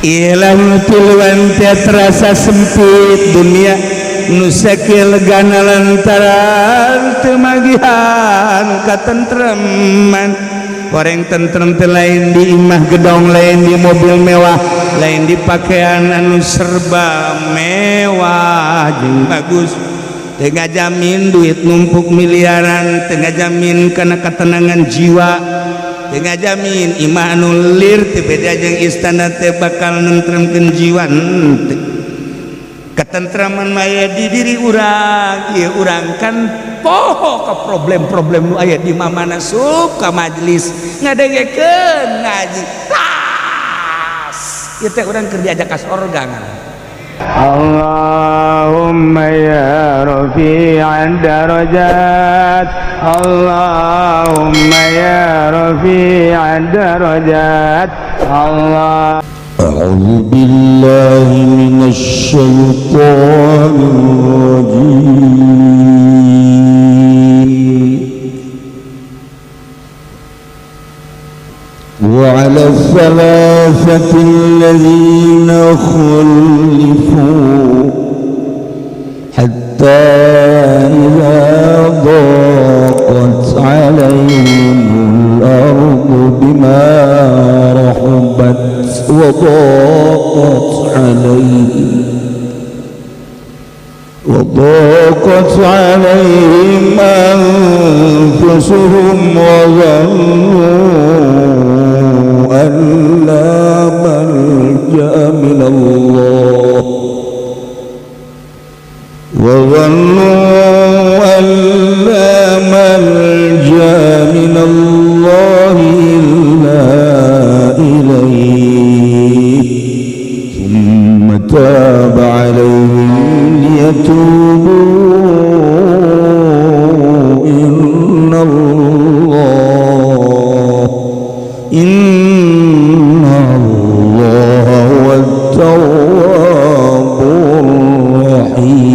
Ilang tiluan teh terasa sempit dunia nu sakieu legana lantaran teu magihan katentreman. Goreng tentrem teh lain di imah gedong, lain di mobil mewah, lain di pakaian anu serba mewah jeung bagus. Teu ngajamin duit numpuk miliaran, teu ngajamin kana ketenangan jiwa, teu ngajamin imah anu lir teu beda jeung istana teh bakal nentremkeun jiwa henteu. Ketentraman mah di diri urang. Ieu urang kan poho ke problem-problem nu aya di mamana, sup ka majelis ngadengekeun ngaji tas ieu teh urang keur diajak ka sorga ngaran. اللهم يا رفيع الدرجات، اللهم يا رفيع الدرجات، الله أعوذ بالله من الشيطان الرجيم. وعلى الثلاثة الذين خلفوا حتى إذا ضاقت عليهم الأرض بما رحبت وضاقت عليهم أنفسهم وظنوا أن لا ملجأ من الله وظنوا أن لا ملجأ من الله إلا إليه ثم تاب عليهم ليتوبوا إن الله إن الله هو التواب الرحيم.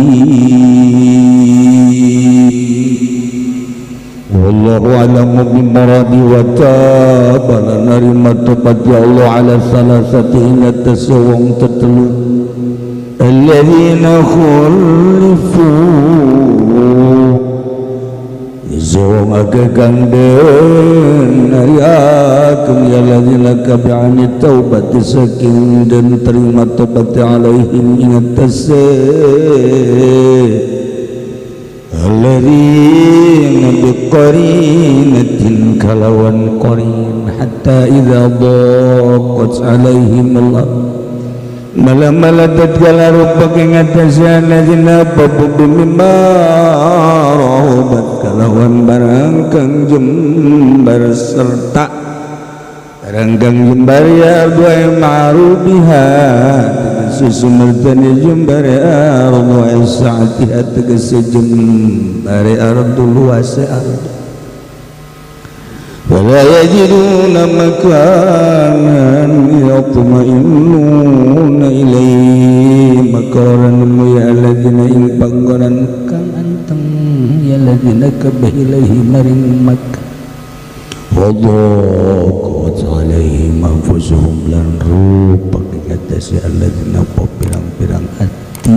والله أعلم بمرادي. وتاب narima tobat ya Allah على الثلاثة ing atase wong tetelu الذين خلفوا wong akeh kang den nariakeun ya الذين kabeh عن التوبة saking den terima tobat عليهم ing atase الذين بقرينة kalawan qarin حتى إذا ضاقت عليهم الأرض mala-mala tatkala rupa ing atase الذين بما رحبت kalawan barang kang jembar serta barang kang jembar ya ardu ma'rubiha tegese sumertane jembar ya ardu sa'atiha tegese jembare ardu luase ardu ولا يجدون مكانا يطمئنون إليه maka ora nemu ya الذين ing panggonan kang anteng ya الذين kabeh إليه maring Makkah وضاقت عليهم أنفسهم lan rupa ing atase الذين apa pirang-pirang ati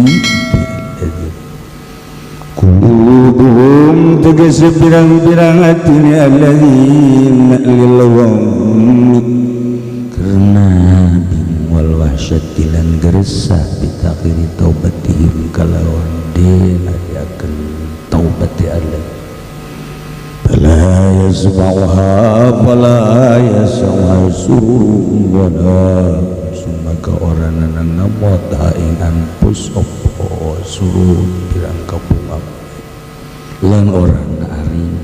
قلوبهم tegese pirang-pirang atine الذين للغم karena bingung والوحشة lan geresah بتأخير توبتهم kalawan den akan taubati Allah فلا يسمعها فلا يسمع سرور ولا maka ora ngamot ing أنفس opo سرور pirang kabunga lan ora aring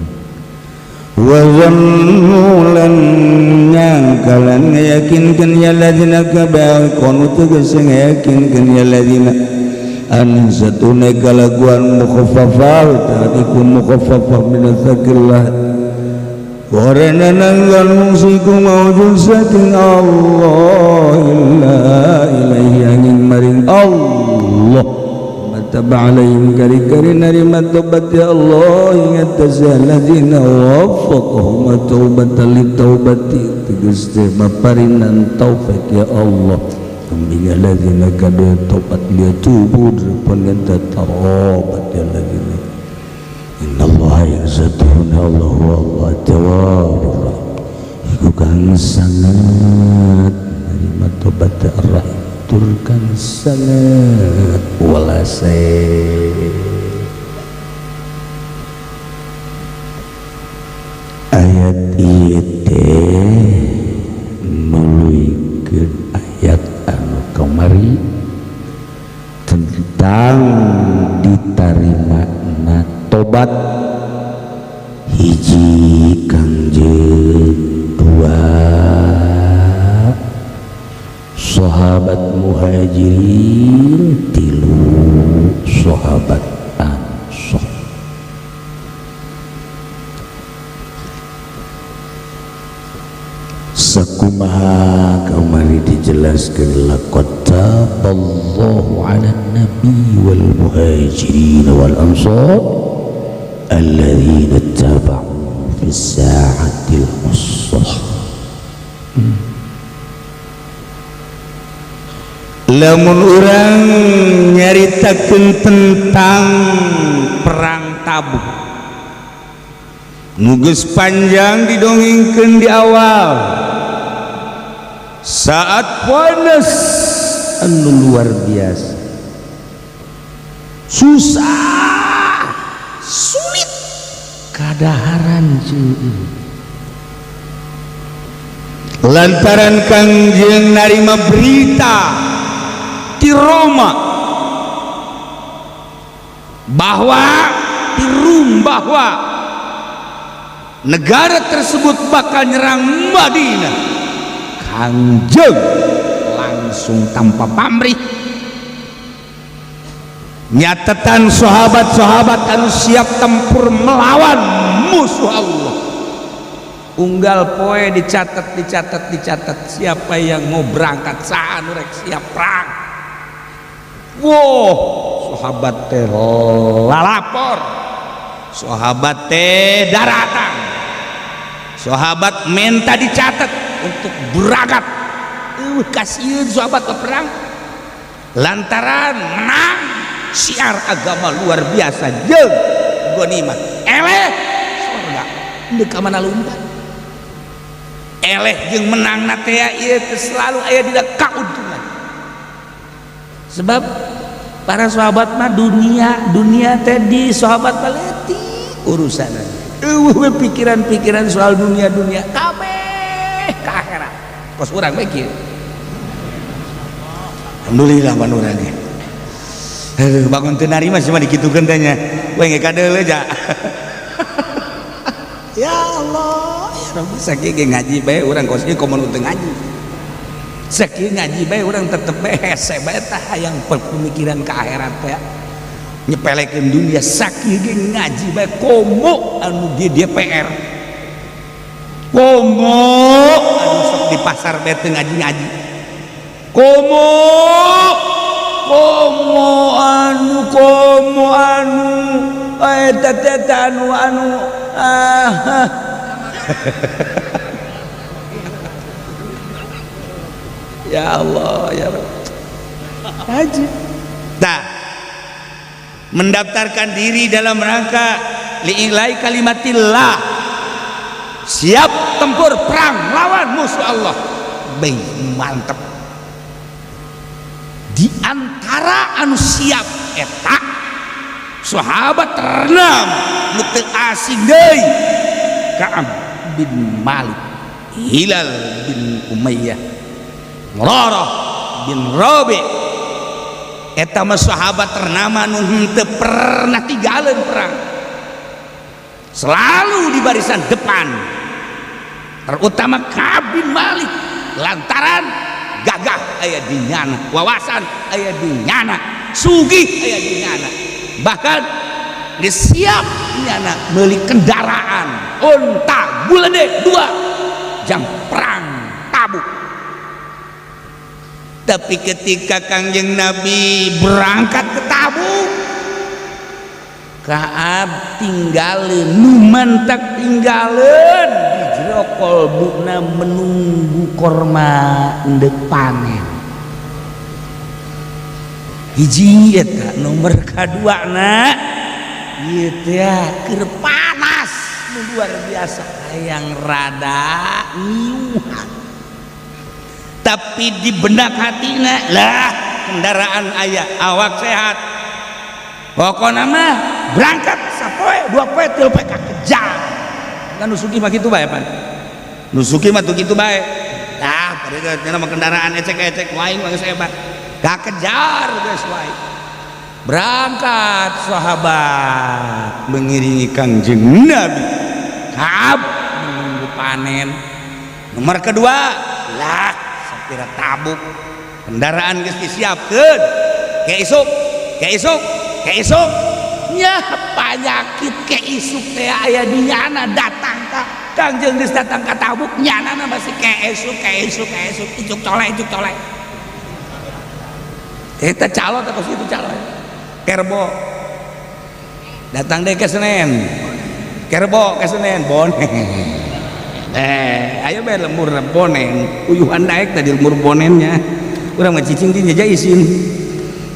وظنوا lan nyangka lan ngayakinkeun ya الذين kabeh kono tegese ngayakinkeun ya الذين أن satune kalaguan مخففة iku مخففة من الثقيلة. Warana nanggal mungsiku maujud saking Allah إلا إليه angin maring Allah تاب عليهم kari-kari narima tobat ya Allah ing atase الذين وفقهم التوبة للتوبة tegas teh maparinan taufik ya Allah. Taubatum alladzina kadu taubat liyatubu pun taubat alladzina innallaha yazatuna Allahu Allah tawwabur rahim iku kang sangat nerima tobat ar-rahim tur kang sangat welase. Ayat ieu teh nuluykeun ayat anu kamari tentang ditarimana tobat hiji Kangjeng, dua sahabat muhajirin, tilu sahabat ansor. Sakumaha kamari dijelaskan laqad taballahu 'alan nabi wal muhajirin wal ansar alladzina taba'u fis sa'atil usrah. Lamun urang nyaritakeun tentang perang Tabuk nu geus panjang didongengkeun di awal, saat panas anu luar biasa, susah, sulit kadaharan cuy. Lantaran Kangjeng narima berita di Roma bahwa di Rum bahwa negara tersebut bakal nyerang Madinah, Kangjeng langsung tanpa pamrih nyatetan sahabat-sahabat anu siap tempur melawan musuh Allah. Unggal poe dicatat, dicatat, dicatat siapa yang mau berangkat, saha nu rek siap perang. Wow, sahabat teh lalapor, sahabat teh daratang, sahabat minta dicatat untuk berangkat. Kasihan sahabat ke perang lantaran menang syiar agama luar biasa jeung ghanimah eleh surga deuk ka mana lumpat eleh jeung menang na teh ieu teh selalu aya dina kauntungan. Sebab para sahabat mah dunia teh di sahabat mah leutik urusanna. Eueuh pikiran-pikiran soal dunia-dunia kabeh ka akhirat. Kos urang mikir. Alhamdulillah man urang ge. Aduh bangun teu narima sih mah dikitukeun teh nya. We ge kadeuleu ja. Ya Allah, ya Rabbi sakieu ge ngaji bae urang kos ieu komo nu teu ngaji. Sakieu ngaji bae urang tetep bae hese bae tah hayang pemikiran ka akhirat teh. Nyepelekeun dunia sakieu ge ngaji bae komo anu di DPR. Komo anu sok di pasar bae teu ngaji-ngaji. Komo komo anu komo anu eta teh anu anu ah. Ya Allah ya Rabb. Haji. Nah, mendaftarkan diri dalam rangka li'ilai kalimatillah, siap tempur perang lawan musuh Allah. Baik, mantep. Di antara anu siap eta sahabat ternam nu teu asing deui, Ka'ab bin Malik, Hilal bin Umayyah, Murarah bin Rabi. Eta mah sahabat ternama nu henteu pernah tinggalin perang, selalu di barisan depan, terutama Ka'ab bin Malik lantaran gagah aya di nyana, wawasan aya di nyana, sugih aya di nyana, bahkan geus siap nyana meuli kendaraan unta buledek 2 jam perang Tabuk. Tapi ketika Kangjeng Nabi berangkat ke Tabuk, Ka'ab tinggalin, nu mantak tinggalin di jero kolbuna menunggu korma ndek panen. Hiji eta nomor kadua na ieu teh keur panas luar biasa hayang rada ngiuhan tapi di benak hatina lah kendaraan aya awak sehat pokokna mah berangkat sapoe dua poe tilu poe kakejar kan nu sugih mah kitu bae pan nu sugih mah tuh kitu bae tah pada mah kendaraan ecek-ecek waing mah geus hebat kakejar geus wae berangkat sahabat mengiringi Kangjeng Nabi Kaab menunggu panen nomor kedua lah sapira Tabuk kendaraan geus disiapkeun ke isuk ke isuk ke isuk nya panyakit ke isuk teh aya di nyana datang ka Kangjeng geus datang ka Tabuk nyana masih ke isuk ke isuk ke isuk icuk colek icuk colek eta calo teh kos kitu calo kerbo datang deh ke Senen kerbo ke Senen bonen ayo bae lembur bonen uyuhan daek tadi lembur bonennya urang mah cicing di nyaja isin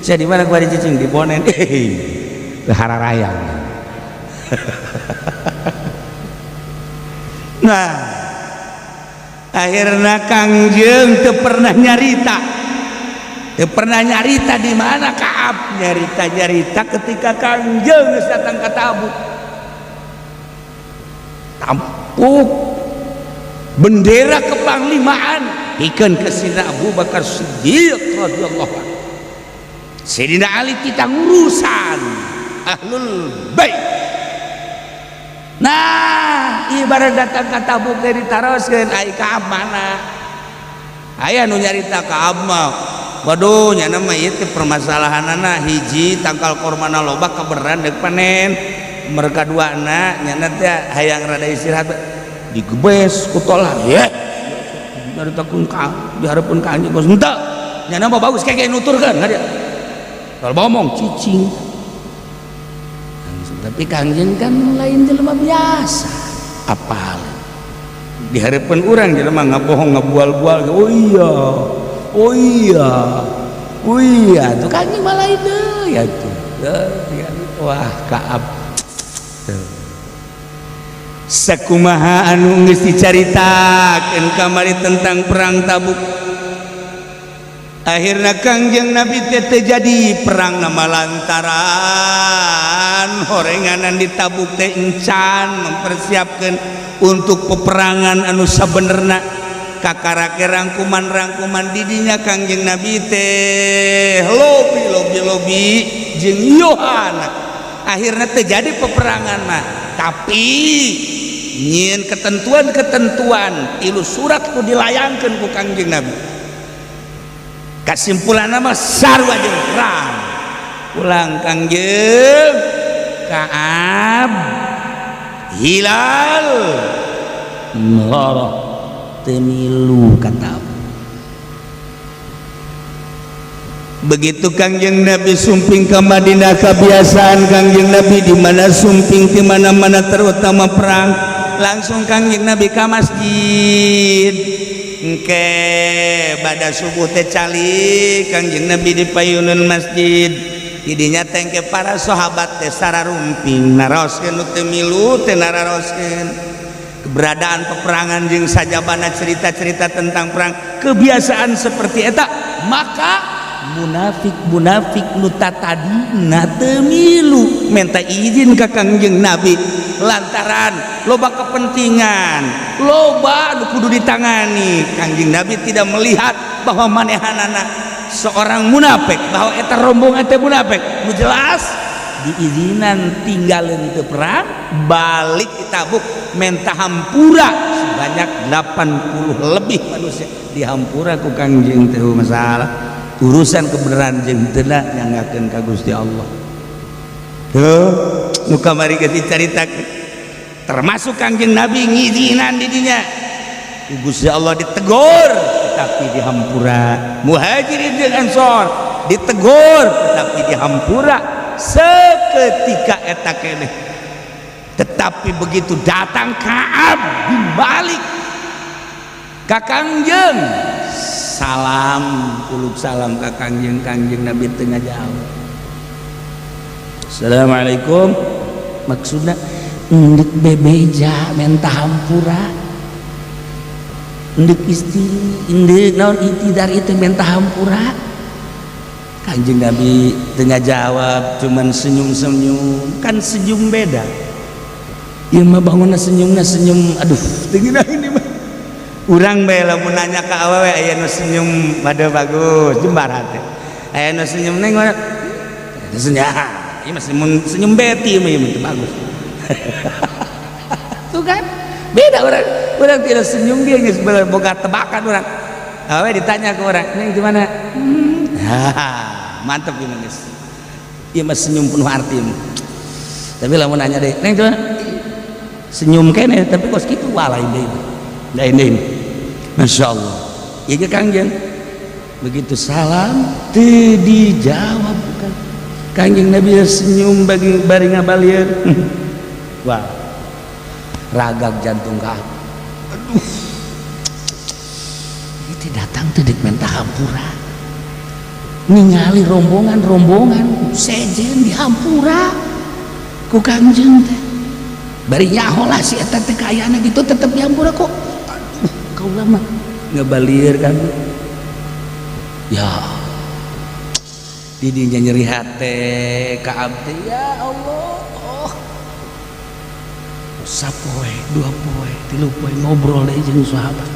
saya di mana kuari cicing di bonen hararayang. Nah akhirnya Kangjeng teu pernah nyarita teu pernah nyarita di mana Kaab nyarita-nyarita ketika Kangjeng geus datang ka Tabuk tampuk bendera kepanglimaan pikeun ke Sayyidina Abu Bakar Siddiq radhiyallahu anhu Sayyidina Ali kita ngurusan ahlul bait. Nah ibarat datang ka Tabuk teh ditaroskeun ai Kaab mana aya nu nyarita Kaab mah waduh nyana mah ieu teh permasalahanana hiji tangkal kormana loba kaberan deuk panen mereka duana nyana teh hayang rada istirahat digebes ku tolan ye nyaritakeun ka dihareupeun ka anjeun geus henteu nyana mah bagus keke nuturkeun ka dia kalau ngomong cicing tapi Kangjeng kan lain jelema biasa apal dihareupeun urang jelema ngabohong ngabual-bual oh iya oh iya oh iya tuh Kangjeng mah lain deui ya tuh wah Kaab sakumaha anu geus dicaritakeun kamari tentang perang Tabuk akhirna Kangjeng Nabi teh teu jadi perang nama lantaran horenganan di Tabuk teh encan mempersiapkan untuk peperangan anu sabenerna kakarake rangkuman-rangkuman didinya Kangjeng Nabi teh lobi lobi lobi jeung Yohana akhirnya terjadi peperangan mah tapi nyieun ketentuan-ketentuan tilu surat ku dilayangkeun ku Kangjeng Nabi kesimpulan nama sarua jeung perang pulang Kangjeng Kaab Hilal ngorok temilu kata begitu Kangjeng Nabi sumping ke Madinah kebiasaan Kangjeng Nabi di mana sumping di mana-mana terutama perang langsung Kangjeng Nabi ke masjid engke pada subuh teh calik Kangjeng Nabi di payunan masjid didinya tengke para sahabat teh sararumping naroskeun nu teu milu teh nararoskeun keberadaan peperangan jeung sajabana cerita-cerita tentang perang kebiasaan seperti eta maka munafik-munafik nu tatadina teu milu minta izin ka Kangjeng Nabi lantaran loba kepentingan loba nu kudu ditangani Kangjeng Nabi tidak melihat bahwa manehanana seorang munafik bahwa eta rombongan teh munafik nu jelas diizinan tinggalin teu perang balik di Tabuk menta hampura sebanyak 80 lebih manusia dihampura ku Kangjeng teh masalah urusan kebenaran jeung teu nyangakeun ka Gusti Allah tuh nu kamari geus dicaritakeun termasuk Kangjeng Nabi ngizinan di dinya ku Gusti Allah ditegur tetapi dihampura muhajirin jeung ansor ditegur tetapi dihampura seketika eta keneh tetapi begitu datang Ka'ab bin Malik Ka Kangjeng, salam, uluk salam ka Kangjeng. Kangjeng Nabi teu ngajawab. "Assalamualaikum," maksudna endek bebeja menta hampura, endek isti, endek naon, i'tidar itu menta hampura. Kanjeng Nabi teu ngajawab, cuman senyum-senyum. Kan senyum beda. Ieu mah bangunna senyumna senyum, aduh, teu ini mah. Urang bae lamun nanya ka awewe, aya nu senyum pada bagus, jembar hate. Aya nu senyum, "Neng, mana?" Senyum, ieu mah senyum, senyum beti mah, ieu mah bagus. Tuh kan beda orang. Orang tidak senyum, dia geus boga tebakan orang. Awewe ditanya ke orang, "Neng, gimana?" Mantep ini geus. Ieu mah senyum penuh arti. Tapi lamun nanya deh, "Neng, gimana?" Senyum kene, tapi kos kitu, wah, lain deui, lain deui. Masya Allah. Ieu Kangjeng begitu salam teu dijawab kan. Kangjeng Nabi senyum bagi bari ngabalieur. Wah, ragag jantung ka, aduh, ini datang teh dek menta hampura, ningali rombongan-rombongan sejen dihampura ku Kangjeng teh, bari nyaho lah si eta teh kaayana gitu, tetep dihampura kok. Aduh, kaula mah ngabalieur kan ya, didinya nyeri hate ka abdi. Ya Allah, oh. Sapoe, 2 poe, 3 poe ngobrol deui jeung sahabat,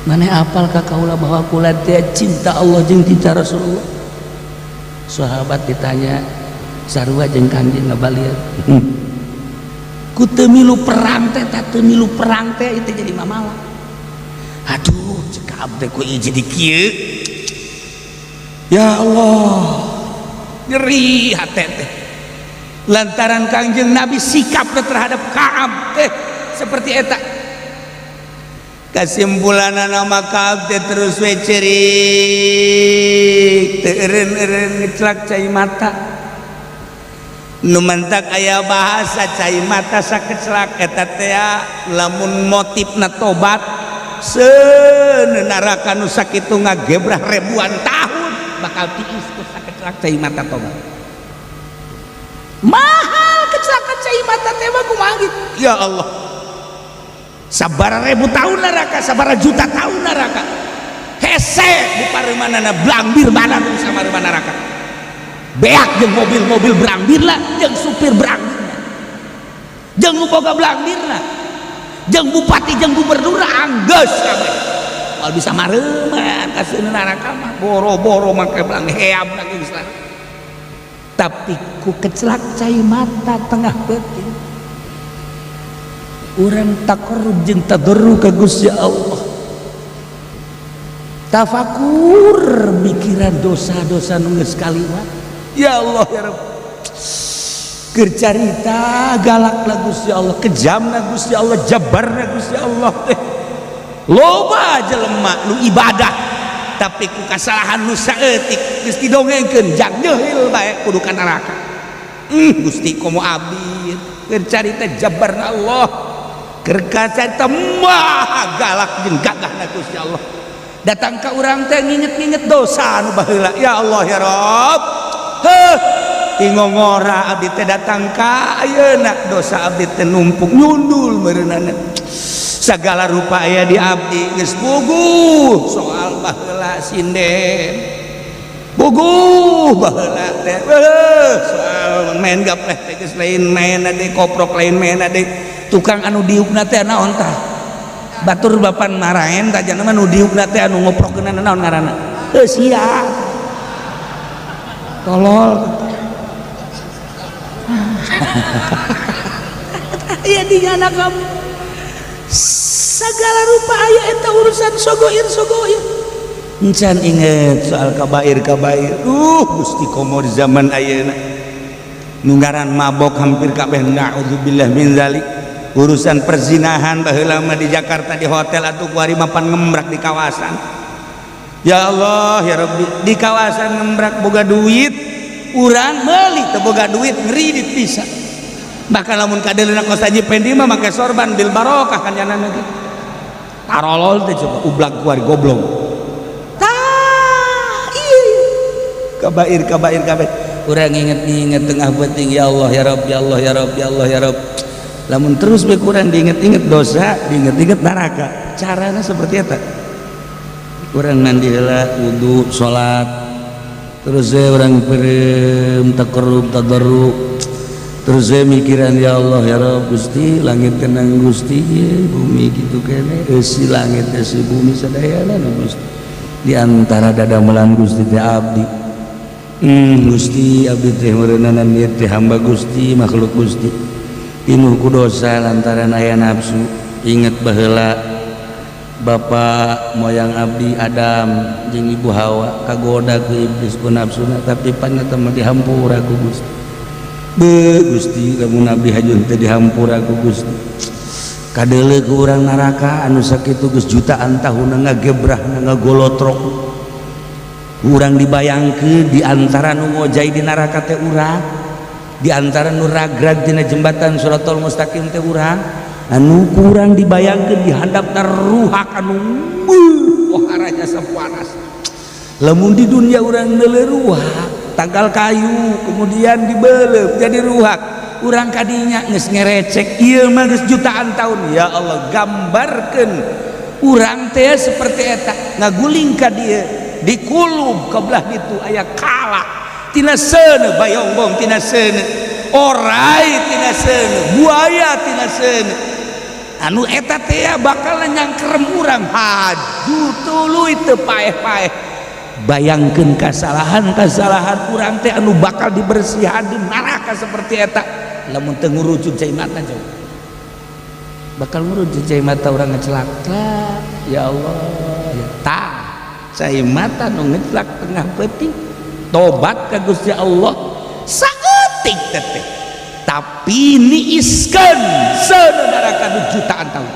"Maneh apal ka kaula bahwa kula teh cinta Allah jeung cinta Rasulullah?" Sahabat ditanya sarua jeung Kangjeng, ngabalieur. Ku teu milu perang teh, tah, teu milu perang teh itu jadi mamala. Aduh, cek abdi, ku ieu jadi kieu. Ya Allah, nyeri hate teh lantaran Kangjeng Nabi sikapnya terhadap Ka'ab teh seperti eta. Kesimpulan nama Ka'ab teh terus we cerik, teu eureun-eureun ngeclak cai mata. Nu mantak aya bahasa cai mata sakeclak eta teh, lamun motifna tobat, seuneu neraka nu sakitu ngagebrah ribuan tahun bakal tiis ku sakeclak cai mata tobat. Mahal kecelakaan cai mata teh mah, kumaha gitu. Ya Allah, sabara ribu tahun neraka, sabara juta tahun neraka, hese di pareumanana, blambir badan bisa mareuman neraka, beak jeung mobil-mobil blambir lah, jeung supir blambir, jeung nu boga blambirna, jeung bupati, jeung gubernur, anggeus kabeh moal bisa mareuman ka neraka mah. Boro-boro make belang heam lagi geus. Tapi ku kecelak cai mata tengah peuting urang taqarrub jeung tadarru ka Gusti Allah, tafakur mikiran dosa-dosa nu geus kaliwat, ya Allah ya Rabb, keur carita galak lah Gusti Allah, kejamna Gusti Allah, jabarna Gusti Allah teh. Loba jelema nu ibadah, tapi ku kasalahan nu saeutik geus didongengkeun jang jeuhil bae kudu ka neraka. Gusti, komo abdi. Keur carita jabarna Allah, keur carita maha galak jeung gagahna Gusti Allah, datang ka urang teh nginget-nginget dosa nu baheula. Ya Allah ya Rabb, heuh, tingongora abdi teh datang ka ayeuna, dosa abdi teh numpuk nyundul meureunana, segala rupa aya di abdi, geus puguh soal baheula sinden, puguh baheula teh soal main gapleh teh geus lain main deui, koprok lain main deui. Tukang anu diukna teh naon tah? Batur bapan maraen tah, jana mah nu diukna teh, anu ngoprokeunna naon ngaranna? Heuh, sia tolol. Aya di anak kamu segala rupa aya eta urusan sogoir sogoir. Encan inget soal kabair kabair. Gusti, komo di zaman ayeuna nu ngaran mabok hampir kabeh, naudzubillah min zalik. Urusan perzinahan, baheula mah di Jakarta di hotel, atuh kuari mapan ngembrak di kawasan. Ya Allah ya Rabbi, di kawasan ngembrak, boga duit urang meuli, teu boga duit ngeridit bisa. Bahkan lamun kadeleuna kos Haji Pendi mah make sorban bil barokah kan, jangan lagi. Tarolol teh coba ublag kuari goblok. Tah, iya. Kabair kabair kabair. Urang inget-inget tengah penting, ya Allah ya Rabb, ya Allah ya Rabb, ya Allah ya Rabb. Lamun terus be kurang diinget-inget dosa, diinget-inget neraka. Caranya seperti eta. Urang mandi heula, wudu, salat. Terus saya urang peureum, taqarrub, tadarru. Terus saya mikiran, ya Allah ya Rabb, Gusti langit tenang, Gusti bumi gitu kene, eusi langit eusi bumi sadayana nu Gusti di antara dadamelan Gusti teh abdi. Gusti, abdi teh meureunanan ieu teh hamba Gusti, makhluk Gusti, pinuh ku dosa lantaran aya nafsu. Inget baheula bapak moyang abdi Adam jeung ibu Hawa kagoda ku iblis, ku nafsuna, tapi pan eta mah dihampura ku Gusti. Be Gusti, lamun abdi hajun teh dihampura ku Gusti, kadeuleu ku urang neraka anu sakitu geus jutaan tahun ngagebrah, ngagolotrok. Urang dibayangkeun di antara nu ngojay di neraka teh urang, di antara nu ragrag tina jembatan Shirathal Mustaqim teh urang, anu kurang dibayangkeun di handapna ruhak anu poharanya sapanas. Lamun di dunia urang neuleuh ruhak tanggal kayu kemudian dibelep jadi ruhak, urang kadinya geus ngerecek. Ieu mah geus jutaan tahun. Ya Allah, gambarkeun urang teh seperti eta ngaguling ka dieu, dikulub ka belah ditu, aya kala tina seuneu, bayongbong tina seuneu, orai tina seuneu, buaya tina seuneu, anu eta teh bakal nyangkerem urang haju tuluy teu paeh-paeh. Bayangkeun kasalahan-kasalahan urang teh anu bakal dibersihan di neraka seperti eta. Lamun teu ngurucut cai mata, jauh bakal ngurucut cai mata urang, ngecelak, ya Allah ya. Tah, cai mata nu ngecelak tengah peuting, tobat ka Gusti Allah saeutik teh, tapi niiskeun seuneu neraka nu jutaan tahun.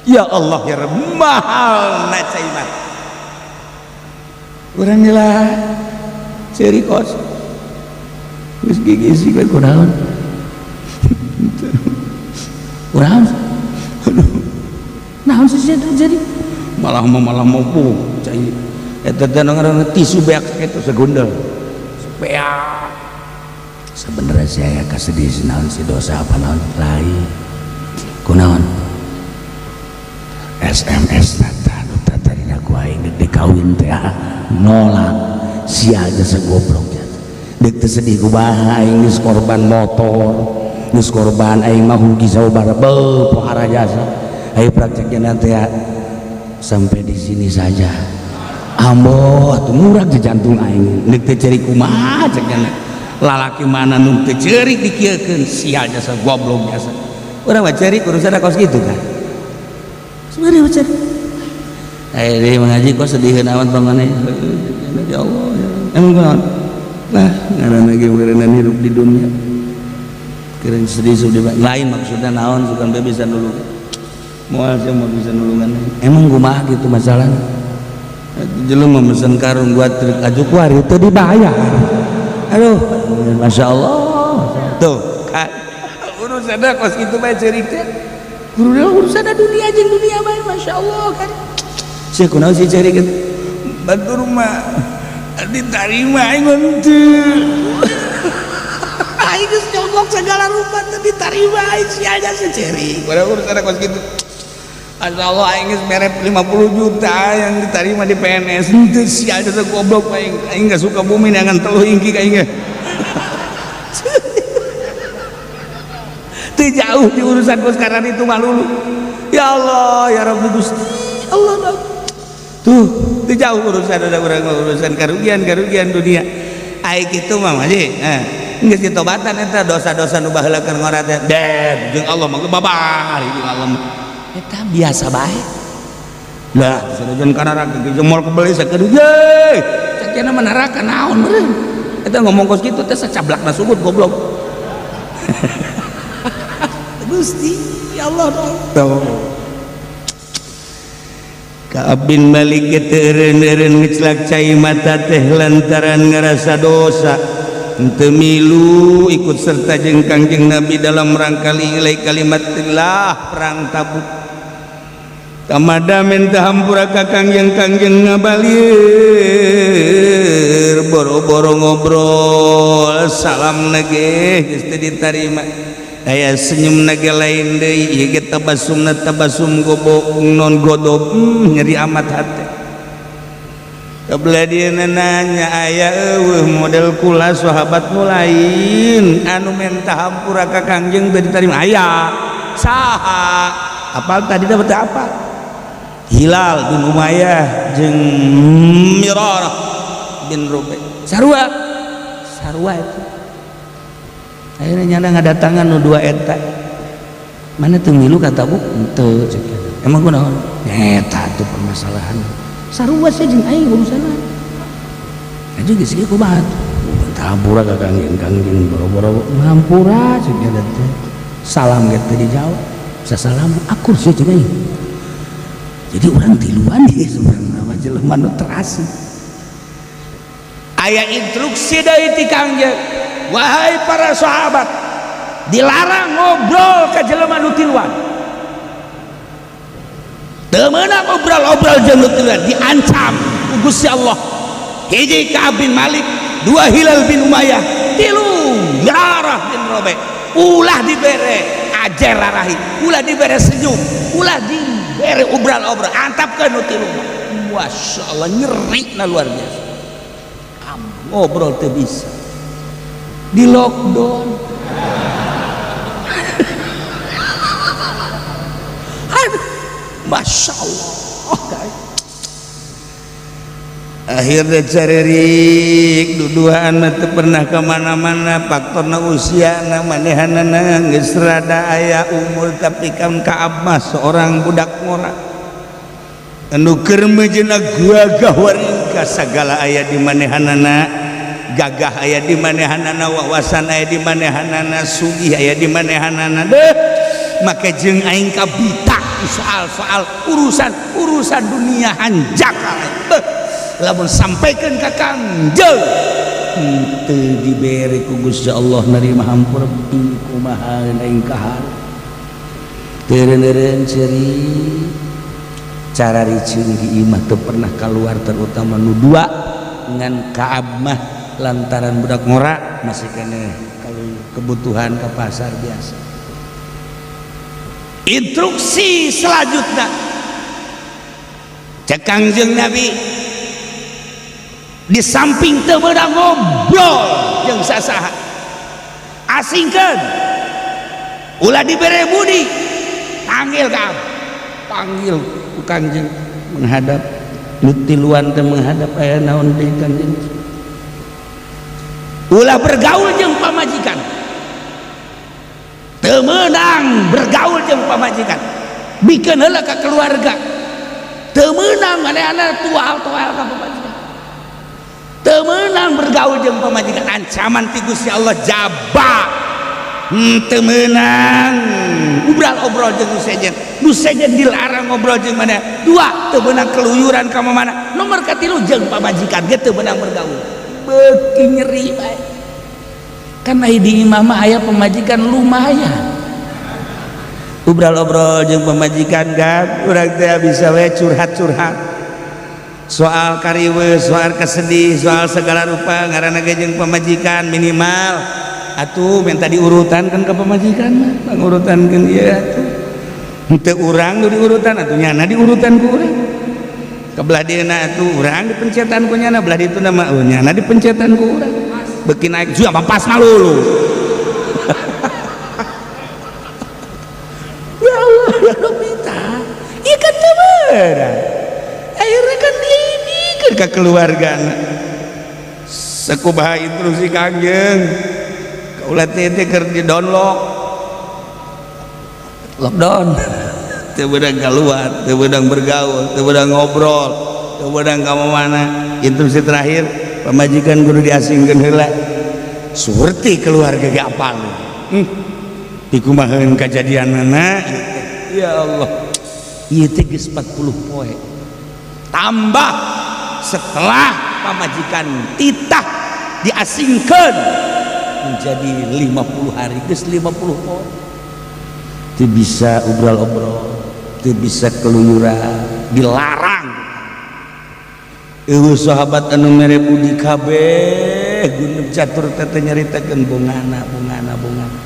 Ya Allah ya Rabb, mahal na cai mata urang lah. Ceri kos geus gigi sih we, kunaon kunaon, aduh, naon sih terjadi? Malah mau, malah mau cai eta teh ngaranna tisu beak kitu segundel beak. Sebenarnya saya kasedih naon si dosa apa naon lain, kunaon SMS tata nu tadina ku aing deuk dikawin teh nolak, sia jasa goblok. Deuk teu sedih kumaha, aing geus korban motor, geus korban aing mah rugi sabaraha beuh pohara jasa. Ayo prakteknya nanti ya, sampai di sini saja. Ambo atuh murag di jantung aing, deuk teu ceurik kumaha? Cek lalaki mana nu teu ceurik dikieukeun, sia jasa goblok jasa. Urang mah ceurik urusan kos kitu kan sebenarnya mah ceurik. Eh, dia mengaji kok sediheun amat bangane. Ya Allah, ya. Emang kunaon? Lah, ngaranna ge meureunnan hirup di dunia. Kira sedih sedih lain maksudnya naon, sugan be bisa nulungan. Moal sia mau bisa nulungan. Emang kumaha gitu masalahnya? Jelema mesen karung buat truk aju kuari teu dibayar. Aduh, Masya Allah. Tuh, kan urusanna kos kitu bae ceurik teh. Urusan dunia jeung dunia bae, Masya Allah kan. Sia kunaon sih ceurik gitu? Batur mah diterima, aing henteu. Aing geus nyogok segala rupa teu diterima aing, sia aja sih ceurik. Padahal urusan kos kitu. Masya Allah, aing geus mere 50 juta yang diterima di PNS henteu, sia aja goblok aing. Aing gak suka bumi neangan teluh ingki ka aing ge. Teu jauh di urusan kos sekarang itu mah lulu. Ya Allah ya Rabbi Gusti Allah, tuh teu jauh urusan udah urang urusan karugian karugian dunia. Ai kitu mah haji eh geus ditobatan eta dosa-dosa nu baheula keur ngora teh deh jeung Allah mah babar jeung Allah mah eta biasa bae lah. Sanajan ka neraka ge moal kebeli sakedeung ye cek mah neraka naon meureun eta ngomong kos kitu teh sacablakna sugut goblok. Gusti ya Allah tuh. Ka'ab bin Malik eureun-eureun ngecelak cai mata teh lantaran ngerasa dosa henteu milu ikut serta jeung Kangjeng Nabi dalam rangka li'ilai kalimatillah perang Tabuk. Tamada minta hampura ka Kangjeng, Kangjeng ngabalir boro-boro ngobrol, salam nage geus teu ditarima, aya senyum nage lain deui, ieu ge tabasumna tabasum gobok non godob, nyeri amat hate. Kebelah dia nanya, aya eueuh model kula sahabat nu lain anu menta hampura ka Kangjeng teu ditarima? Aya. Saha? Apal tadi dapat apa? Hilal bin Umayyah jeung Mirarah bin Rubai, sarua sarua itu. Akhirnya nyana ngadatangan nu dua eta. Mana teu milu kata bu henteu, emang kunaon eta tuh permasalahan sarua sih jeung aing urusanna aja geus ieu kumaha hampura ka Kangjeng. Kangjeng boro-boro ngampura, cek teh salam ge teu dijawab, sasalam akur sih jeung aing. Jadi orang tiluan ieu sebenarnya mah jelema nu terasing. Aya instruksi dari ti Kangjeng, wahai para sahabat, dilarang ngobrol ka jelema nu tiluan, teu meunang obrol-obrol jeung nu tiluan, diancam ku Gusti Allah. Hiji Ka'ab bin Malik, dua Hilal bin Umayyah, tilu Mirarah bin Rabi. Ulah dibere ajer rarahi, ulah dibere senyum, ulah dibere obral-obral, antapkeun nu tilu. Masya Allah, nyeri na luar biasa. Kamu ngobrol teu bisa di lockdown. Aduh, Masya Allah, guys. Akhirnya caririk duduaan mah teu pernah kemana-mana, faktorna usiana manehanana geus rada aya umur, tapi kan Kaab mah seorang budak ngora anu keur mejeuna gagah waringka, sagala aya di manehanana, gagah aya di manehanana, wawasan aya di manehanana, sugih aya di manehanana deh. Make jeung aing kabita soal-soal urusan-urusan dunia hanjakal. Beuh, lamun sampaikan ka Kangjeng henteu dibere ku Gusti Allah nerima hampura, kumaha aing kahar teureun-eureun ceurik cara riceun di imah teu pernah keluar, terutama nu dua ngan Kaab mah lantaran budak ngora masih keneh kalau kebutuhan ke pasar biasa. Instruksi selanjutnya cek Kangjeng Nabi, di samping teu meunang ngobrol jeung sasaha, asingkeun, ulah dibere budi, panggil Kaab, panggil ku Kangjeng menghadap nu tiluan teh menghadap, aya naon deui Kangjeng? Ulah bergaul jeung pamajikan, teu meunang bergaul jeung pamajikan, bikeun heula ka keluarga, teu meunang manehna tual-tual ka pamajikan, teu meunang bergaul jeung pamajikan, ancaman ti Gusti Allah jaba. Teu meunang obrol-obrol jeung nu sejen, nu sejen dilarang ngobrol jeung mana. Dua, teu meunang keluyuran ka mana. Nomor katilu, jeung pamajikan ge teu meunang bergaul. Beuki nyeri bae kan aya di imah mah aya pamajikan lumayan obrol-obrol jeung pamajikan kan urang teh bisa we curhat-curhat soal kariwe, soal kesedih, soal segala rupa, ngaranna ge jeung pamajikan minimal atuh minta diurutan kan ke pamajikan mah pangurutankeun ieu atuh henteu urang nu diurutan atuh nyana diurutan ku urang, kebelah dieuna atuh urang dipencetan ku nyana, belah ditu mah oh nyana dipencetan ku urang, beuki naik juga pas malulu. Ya Allah ya Rabbi, tah ieu kan teu beunang. Akhirnya kan diidikeun ka keluargana sakumaha instruksi Kangjeng kaula teh keur di download lockdown, teu beunang keluar, teu beunang bergaul, teu beunang ngobrol, teu beunang ka mana. Instruksi terakhir, pamajikan kudu diasingkeun heula. Surti keluarga ge apal dikumaheun kajadianana. Ya Allah, ieu teh geus 40 poe tambah setelah pamajikan titah diasingkeun menjadi 50 hari, geus 50 poe teu bisa obrol-obrol, Teu bisa keluyuran, dilarang. Eueuh sahabat anu mere budi kabeh gunung catur teh nyaritakeun bungana bungana bungana.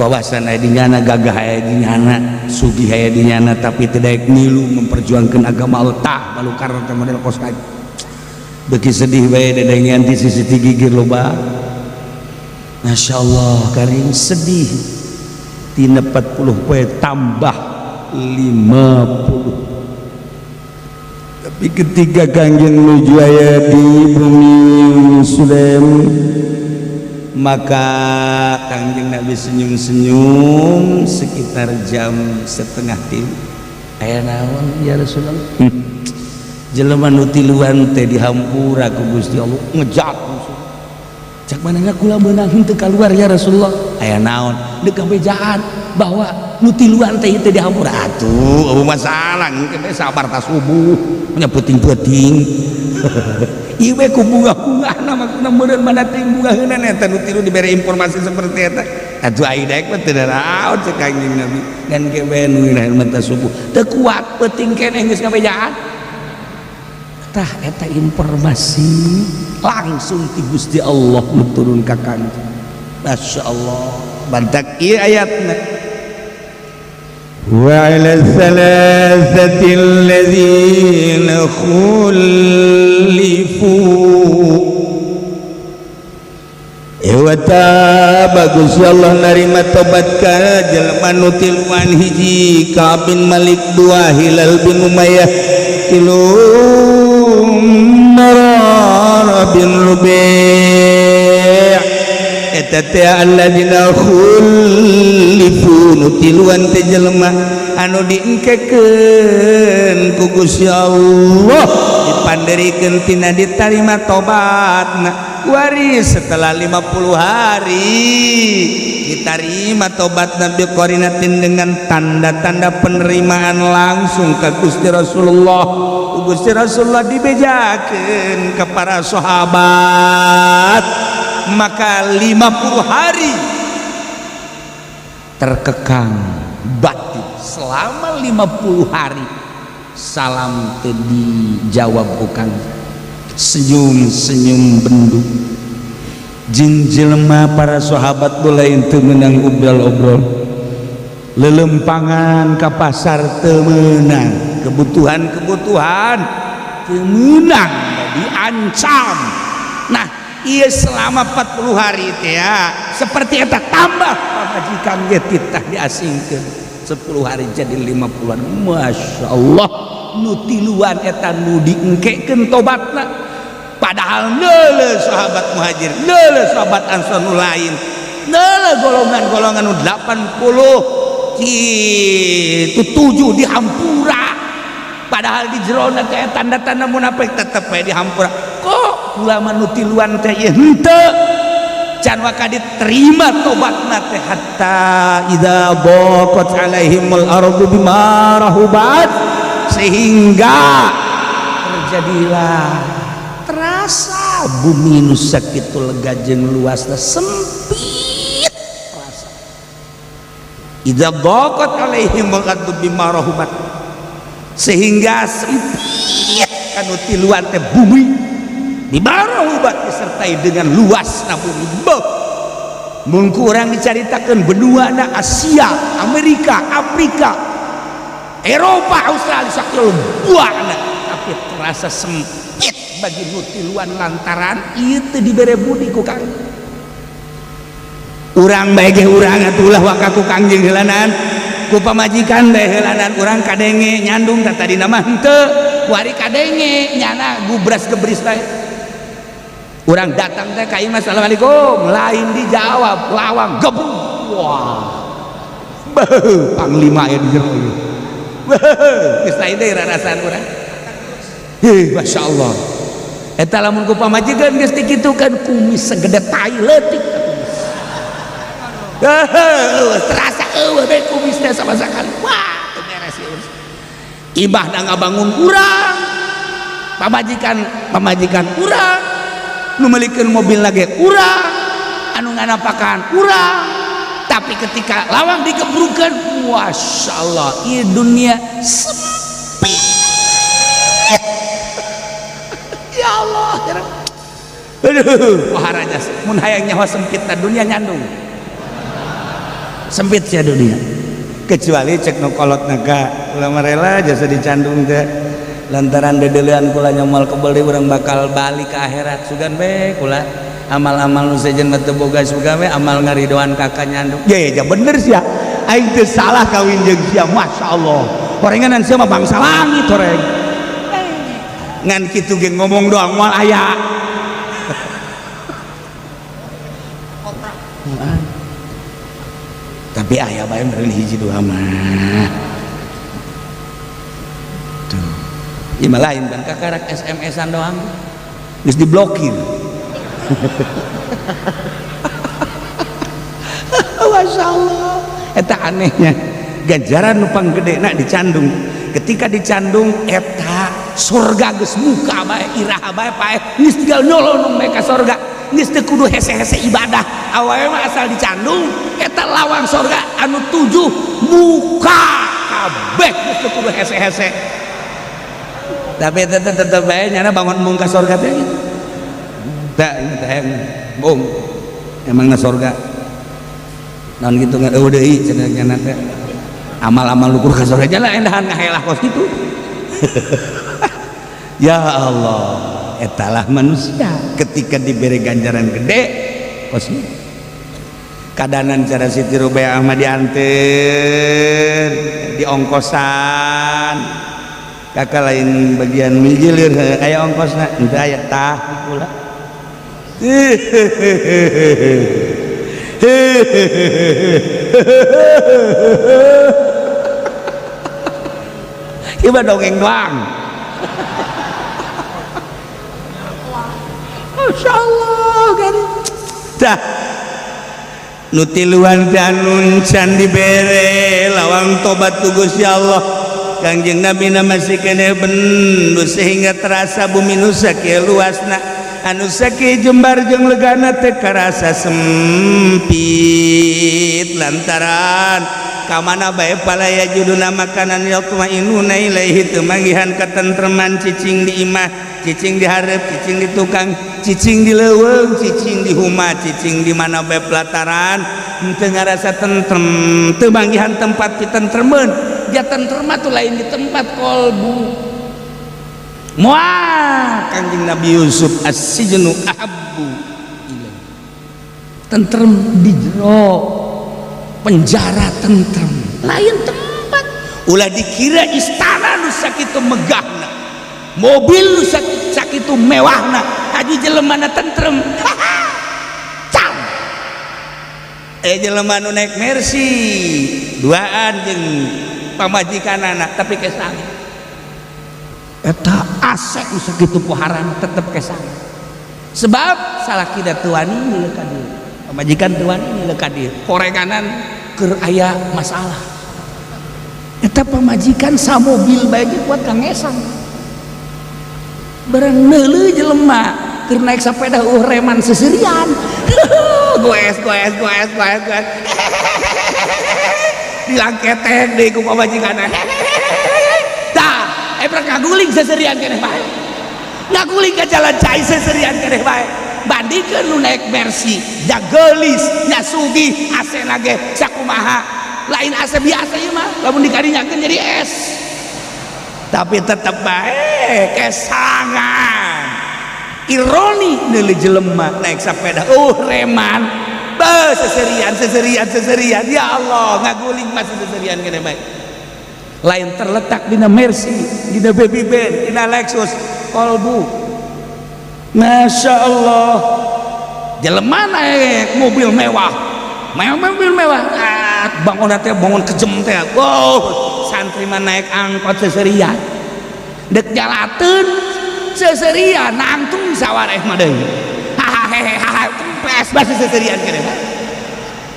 Wawasan aya di nyana, gagah aya di nyana, sugih aya di nyana, tapi teu daek milu memperjuangkeun agama Allah. Tah balukar teh model kos kaki. Beuki sedih bae dedengean ti sisi ti gigir loba. Masya Allah karing sedih. Tina 40 poe tambah 50. Tapi ketika Kangjeng nuju aya di bumi Sulaim, maka Kangjeng Nabi senyum-senyum sekitar jam 2.30. Aya naon ya Rasulullah? Jelema nu tiluan teh dihampura ku Gusti Allah, ngejak musuh. Cak manehna kula meunang henteu kaluar ya Rasulullah. Aya naon? Deuk bejaan bahwa nu tiluan teh teh dihampura. Atuh eueuh masalah engke bae sabar ta subuh nya peuting-peuting. Ieu we ku bunga-bungahna maksudna meureun mana teh bungaheuna eta nu tilu dibere informasi seperti eta. Atuh ai daek mah teu naraon cek Kangjeng Nabi. Ngan ke bae nu mata subuh. Teu kuat peuting keneh geus ngabejaan. Tah eta informasi langsung ti Gusti Allah nu turun ka Kangjeng. Masya Allah bantak ieu ayatna. Wa ala thalathati alladzina khulifu. Wa bagus Allah narima tobat ka jelema nu tiluan: hiji Ka'ab bin Malik, dua Hilal bin Umayyah, tilu Marara bin Rubi'. Eta teh alladzina khulifu, nu tiluan teh jelema anu diengkekeun ku Gusti Allah, dipanderikeun tina ditarima tobatna. Waris setelah 50 hari diterima tobat Nabi qarinatin, dengan tanda-tanda penerimaan langsung ke Gusti Rasulullah. Gusti Rasulullah dibejakeun ke para sahabat, maka 50 hari terkekang batin. Selama 50 hari salam teu dijawab, bukan senyum-senyum bendu jeung jelema. Para sahabat mulai teu meunang obrol-obrol, lelempangan ke pasar teu meunang, kebutuhan-kebutuhan teu meunang, diancam. Nah, iya, selama 40 hari teh ya seperti eta, tambah pamajikan ge titah diasingkeun 10 hari jadi 50-an. Masya Allah, nu tiluan eta nu diengkekeun tobatna, padahal neule sahabat Muhajir, neule sahabat Ansor nu lain, neule golongan-golongan nu 80 itu tujuh dihampura, padahal di jerona teh tanda-tanda munafik, tetep we dihampura. Kok ulama nu tiluan teh ieu henteu can waka diterima tobatna teh, hatta idza daqat alaihimul ardu bima rahubat, sehingga terjadilah terasa bumi nu sakitu lega jeung luasna sempit terasa. Idza daqat alaihimul ardu bima rahubat, sehingga sempit kanu tiluan teh bumi, bima rahubat, disertai dengan luasna bumi. Beuh, mun ku urang dicaritakeun benuana Asia, Amerika, Afrika, Eropa, Australia sakieu buahna, tapi terasa sempit bagi nu tiluan lantaran ieu teu dibere budi ku Kang. Urang bae ge urang atuh ulah waka ku Kangjeng heulanan, ku pamajikan bae heulanan. Urang kadenge nyandung tah, tadina mah henteu, wari kadenge nyana gubras gebris bae. Urang datang teh ka imah, "Assalamualaikum," lain dijawab, lawang gebuk. Wah, beuh, panglima aya di jero ieu. Beuh, geus lain deui rarasaan urang. Hih, Masya Allah, eta lamun ku pamajikan geus dikitukeun, kumis segede tai leutik terasa eueuh deui kumis teh sama sekali. Wah, teu beres ieu. Ibahna ngabangun urang, pamajikan, pamajikan urang nu meulikeun mobil lagi, urang anu nganapakan urang. Tapi ketika lawang digebrukan, masya Allah, ieu dunia sempit. Ya Allah, aduh, waharanya mun hayang nyawa sempit na dunia nyandung. Sempit sia dunia. Kecuali cek nu kolot naga kula rela jasa dicandung teh lantaran dedelean kula nyamal kebeli urang bakal balik ke akhirat sugan we kula amal-amal nu sejen mah teu boga sugan we amal ngaridoan kakak nyandung. Ya ya bener sia, aing teu salah kawin jeung sia, masyaallah. Horenganan sia mah bangsa langit horeng. Ngan kitu ge ngomong doang moal aya. Tapi aya bae meureun hiji dua mah. Tuh. Ieu mah lain ban kakarak SMS-an doang. Geus diblokir. Masya Allah, eta anehnya ganjaran nu panggedena dicandung. Ketika dicandung eta surga geus muka bae iraha bae paeh geus tinggal nyolong bae ka surga. Geus teu kudu hese-hese ibadah. Awalnya mah asal dicandung eta lawang surga anu 7 muka kabeh geus teu kudu hese-hese. Tapi eta tetep bae nyana bangun mung ka surga teh gitu. Tah teh bung emangna surga. Naon kitu ngan eueuh deui cenah nyana teh. Amal-amal lukur ka surga jalan endahan ngahelah kos kitu. Ya Allah, etalah manusia ketika diberi ganjaran gede kos kitu. Kadanan cara Siti Rubiah mah dianter diongkosan. Kakak lain bagian mijilir aya ongkosna henteu aya tah kula. Ieu mah dongeng doang. Masya Allah kan. Tah nu tiluan teh anu can dibere lawang tobat ku Gusti Allah. Kangjeng Nabi na masih keneh bendu sehingga terasa bumi nu sakieu luasna anu sakieu jembar jeung legana teh karasa sempit lantaran kamana bae palaya juduna makanan yatmainuna ilaihi teu manggihan katentreman cicing di imah, cicing di hareup, cicing di tukang, cicing di leuweung, cicing di huma, cicing di mana bae pelataran teu ngarasa tentrem, teu manggihan tempat pitentremeun. Dia tentrem tuh lain di tempat kolbu. Muah Kangjeng Nabi Yusuf as-sijnu ahabbu ilaih. Tentrem di jero penjara tentrem, lain tempat. Ulah dikira istana nu sakitu megahna, mobil nu sakitu mewahna, haji jelemana tentrem. Cam. Jelema nu naik Mercy duaan jeung pamajikan anak tapi kesang. Eta asek nu sakitu poharan tetep kesang. Sebab salah kida tuani milik ka dieu. Pamajikan tuani milik ka dieu. Korenganan keur aya masalah. Eta pamajikan samobil bae ge kuat kangesang. Barang neuleuh jelema keur naik sepeda reman seserian. Goes goes goes goes goes. Dilangketek deui ku pamajikanna. Tah, eprek ngaguling seserian keneh bae. Ngaguling ka jalan cai seserian keneh bae. Bandingkeun nu naik Mercy, jageulis, nya sugih, AC-na ge sakumaha. Lain AC biasa ieu mah, lamun dikarinyakeun jadi es. Tapi tetep bae kesangan. Ironi neuleuh jelema naik sepeda, reman. Beuh, seserian, seserian, seserian. Ya Allah, ngaguling masih seserian keneh bae. Lain terletak dina Mercy, dina Baby Band, dina Lexus, kolbu. Masya Allah, jelema naik mobil mewah, mobil mewah, bangun teh bangun kejem teh, wow, santri mah naik angkot seserian, dek jalateun seserian, nangtung sawareh mah deui, hahaha, kempes basa seserian keneh bae,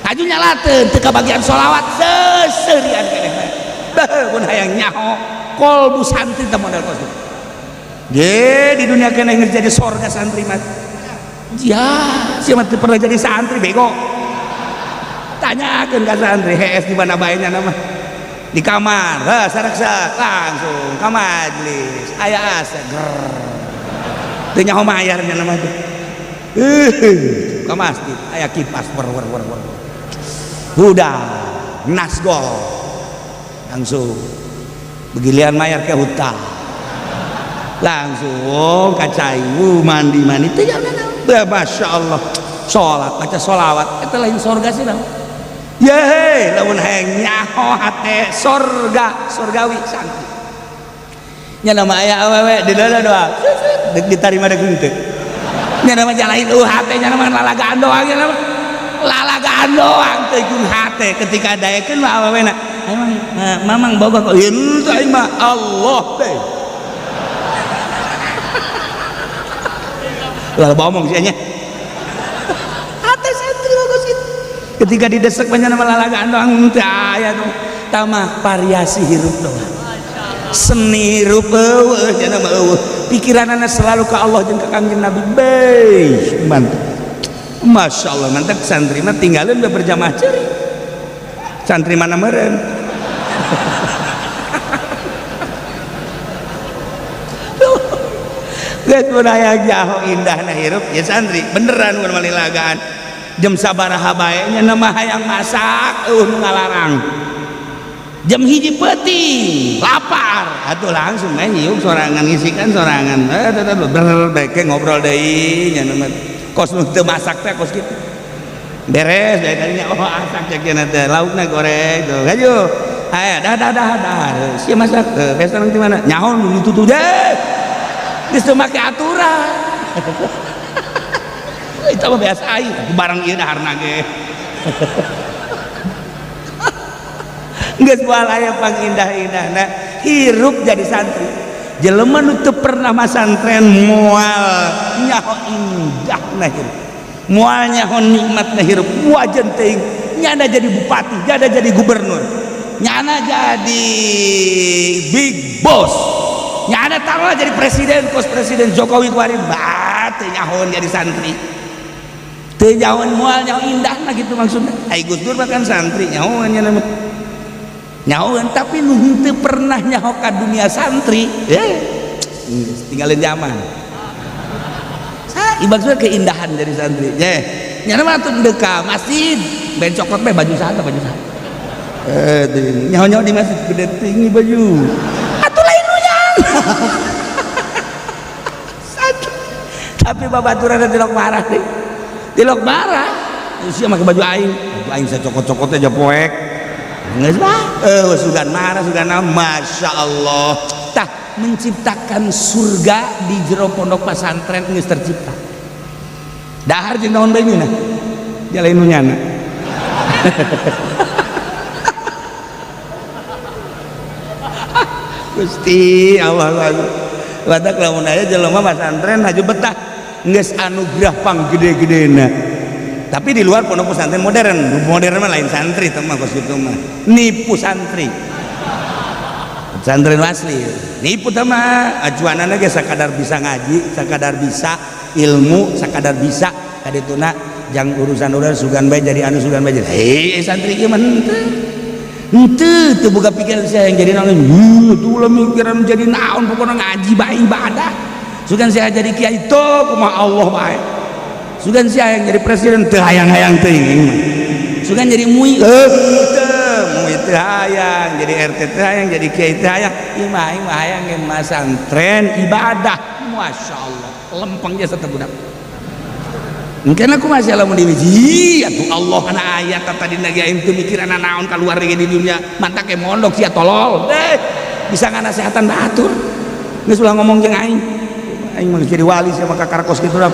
haju nyalateun teu kabagian sholawat seserian keneh bae, beuh mun hayang nyaho kolbu santri teh model kos. Ge di dunia keneh geus jadi sorga santri mah. Ya, sia mah teu pernah jadi santri bego. Tanyakeun ka santri hees di mana bae nya mah. Di kamar, heh saraksa langsung ka majlis. Aya asa ger. Teu nyaho mayar nya mah teh. Ka masjid aya kipas wer wer wer wer. Udah nasgol. Langsung begilian mayar ke hutang. Langsung kacai mandi mandi teh ya Masya Allah sholat baca sholawat itu lain sorga sih tau yehe lamun hayang nyaho hate sorga sorgawi santri nya nama aya awewe di dalam doa dek ditarima dek henteu nya nama jalain hate nya nama lalagaan doang nya nama lalagaan doang teu jeung hate ketika daekeun mah awewena emang mamang boga kok henteu aing mah Allah teh lalu ngomong sih nya hate santri bagus gitu ketika didesek banyak nama lalagaan doang teu aya tuh tamah variasi hirup doang seni hirup eueuh nya mah eueuh pikiranana selalu ke Allah jeung ka Kangjeng Nabi beuh mantap Masya Allah mantap santri mah tinggalin udah berjamaah ceri santri mana meureun geus mun aya jaho indahna hirup ya santri beneran mun malilagaan jam sabaraha bae nya mah hayang masak eueuh nu ngalarang jam 1 peuting lapar atuh langsung we nyiuk sorangan ngisikan sorangan ber beke ngobrol deui nya mah kos nu teu masak teh kos kitu beres bae kalinya oh asak cek cenah teh laukna goreng tuh hayu aya dah dah dah dah sia masak beres nang di mana nyaho nu ditutup deh geus teu make aturan itu mah biasa aing barang ieu daharna ge geus moal aya pangindah-indahna hirup jadi santri jelema nu teu pernah masantren moal nyaho indahna hirup moal nyaho nikmatna hirup wajan teuing nyana jadi bupati nyana jadi gubernur nyana jadi big boss nyana taruhlah jadi presiden kos presiden Jokowi kuari bah teu nyahoan jadi santri teu nyahoan moal nyaho indahna gitu maksudna ai Gus Dur mah kan santri nyahoan nya mah nyahoan tapi nu henteu pernah nyaho ka dunia santri tinggalin zaman maksudnya keindahan dari santri nyana mah atuh deuk ka masjid ben cokot bae baju saha baju saha nyaho-nyaho di masjid gede tinggi baju atuh lain nu nyang tapi babaturan tilok marah deh tilok marah sia make baju aing sacokot-cokot aja poek geus mah sugan marah sugan naon Masya Allah tah menciptakan surga di jero pondok pesantren geus tercipta dahar jeung naon bae nyeunah jalain nu nyana Gusti Allah batak lamun aya jelema pesantren haju betah geus anugerah panggede-gedena tapi di luar pondok pesantren modern modern mah lain santri teh mah kos kitu mah nipu santri pesantren asli nipu teh mah acuanana ge sakadar bisa ngaji sakadar bisa ilmu sakadar bisa kadituna jang urusan-urusan sugan bae jadi anu sugan bae jadi hei santri ieu mah henteu teu boga pikiran saya yang jadi naon heuh ulah mikiran jadi naon pokona ngaji bae ibadah sugan saya jadi kiai teu kumaha Allah bae sugan saya yang jadi presiden teu hayang-hayang teuing sugan jadi MUI teu MUI teu hayang jadi RT teu hayang jadi kiai teu hayang ieu mah aing mah hayang ge masantren ibadah Masya Allah lempeng jasa teh budak mungkin aku masih lamun di atuh Allah kana ayat tadi lagi aing teu mikiran naon keluar di dunia mantak ke mondok sia tolol deh bisa nganasehatan batur geus ulah ngomong jeung aing aing mah jadi wali sia mah karakos kitu dah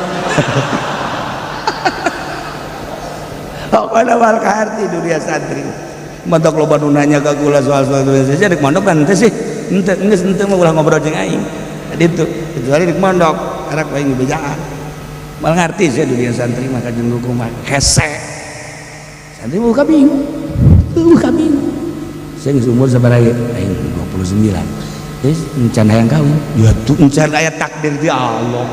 pokona wal kaharti dunia santri mantak loba nu nanya ka kula soal-soal dunia santri rek mondok kan teh sih henteu geus henteu mah ulah ngobrol jeung aing ditu kecuali rek mondok karak aing bejaan malah ngerti sih dunia santri maka jeung hukum mah hese santri buka bingung buka bingung saya geus umur sabaraha aing 29 geus encan hayang kawin ya tuh encan aya takdir di Allah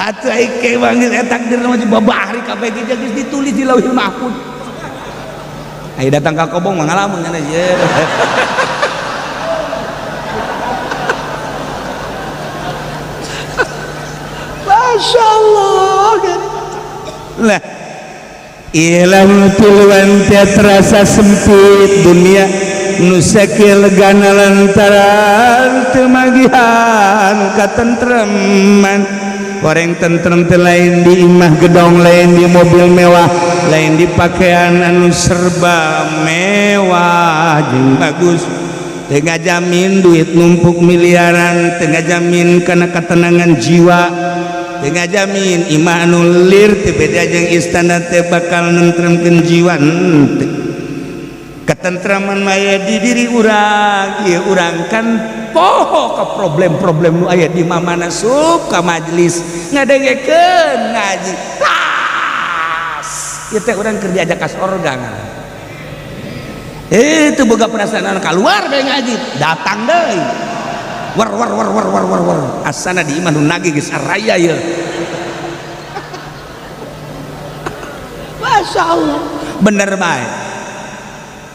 Atuh ai ke manggil takdir mah babahari kabeh ge geus ditulis di Lauhil Mahfuz. Ai datang ka kobong mah ngalamun cenah ye. Masya Allah. Lah ilang tiluan teh terasa sempit dunia nu sakieu legana lantaran teu magihan katentreman. Goreng tentrem teh lain di imah gedong, lain di mobil mewah, lain di pakaian anu serba mewah jeung bagus. Teu ngajamin duit numpuk miliaran, teu ngajamin kana ketenangan jiwa, teu ngajamin imah anu lir teu beda jeung istana teh bakal nentremkeun jiwa. Henteu. Ketentraman maya di diri urang, ieu urang kan poho ka problem-problem nu aya di mamana sup ka majelis ngadengekeun ngaji. Tas ieu teh urang keur diajak ka sorga ngaran. Itu boga perasaan keluar bae ngaji, datang deui. War war war war war war war. Asana di imah nu nagih geus araya ieu. Masya Allah. Bener bae.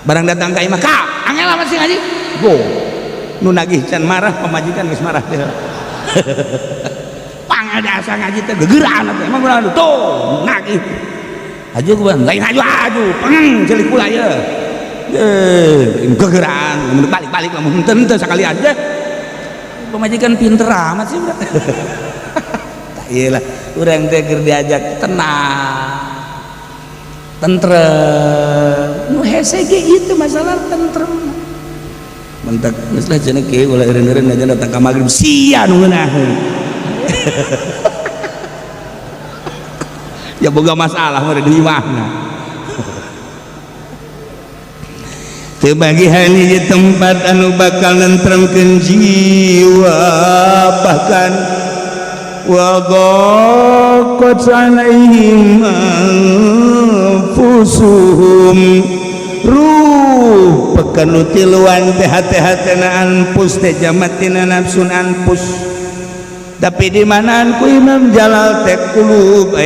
Barang datang ka imah, ka angel amat sih ngaji. Go. Nu nagih can marah, pamajikan geus marah teh. Pangada asa ngaji teh gegeraan atuh. Emang urang tuh nagih. Haju ku lain haju haju, pengeng celik kula ieu. Gegeraan, balik-balik lamun henteu henteu sakalian teh. Pamajikan pinter amat sih budak. Tak iyalah, urang teh keur diajak tenang, tentrem. Nu hese ge itu masalah tentrem. Mentak geus lah cenah kieu ulah eureun-eureun aja datang ka magrib sia nu ngeunaheun. Ya boga masalah mah di imahna. Teu bagihan hiji tempat anu bakal nentremkeun jiwa, bahkan wa dhaqat alaihim anfusuhum. Ruh pekan nu tiluan teh hate-hatena anfus teh jamatina nafsun anfus. Tapi di manaan ku Imam Jalal teh kulub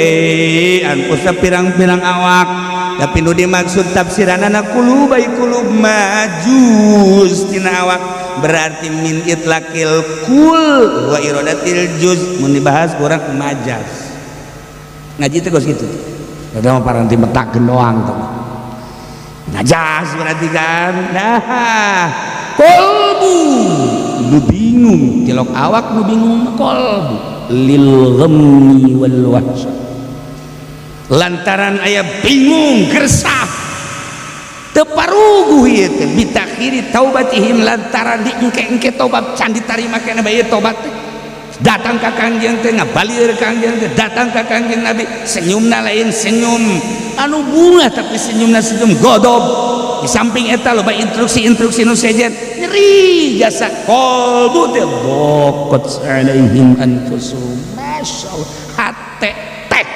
anfusna pirang-pirang awak. Tapi nu dimaksud tafsiranana kulub ai kulub majuz tina awak, berarti min itlaqil kul wa iradatil juz. Mun dibahas kurang majaz. Ngaji teh geus kitu. Eta mah paranti metakeun doang teh. Najas berarti kan. Nah, kolbu nu bingung, tilok awak nu bingung kolbu lil ghammi wal wahsy. Lantaran aya bingung gersah teu paruguh ieu teh bitakhiri taubatihim, lantaran diengke-engke tobat can ditarima keneh bae tobat teh. Datang ka Kangjeng teh ngabalieur Kangjeng teh, datang ka Kangjeng Nabi senyumna lain senyum anu bunga tapi senyumna senyum godob. Di samping eta loba instruksi-instruksi nu sejen nyeri jasa kolbu teh daqat alaihim anfusuhum. Masyaallah, hate teh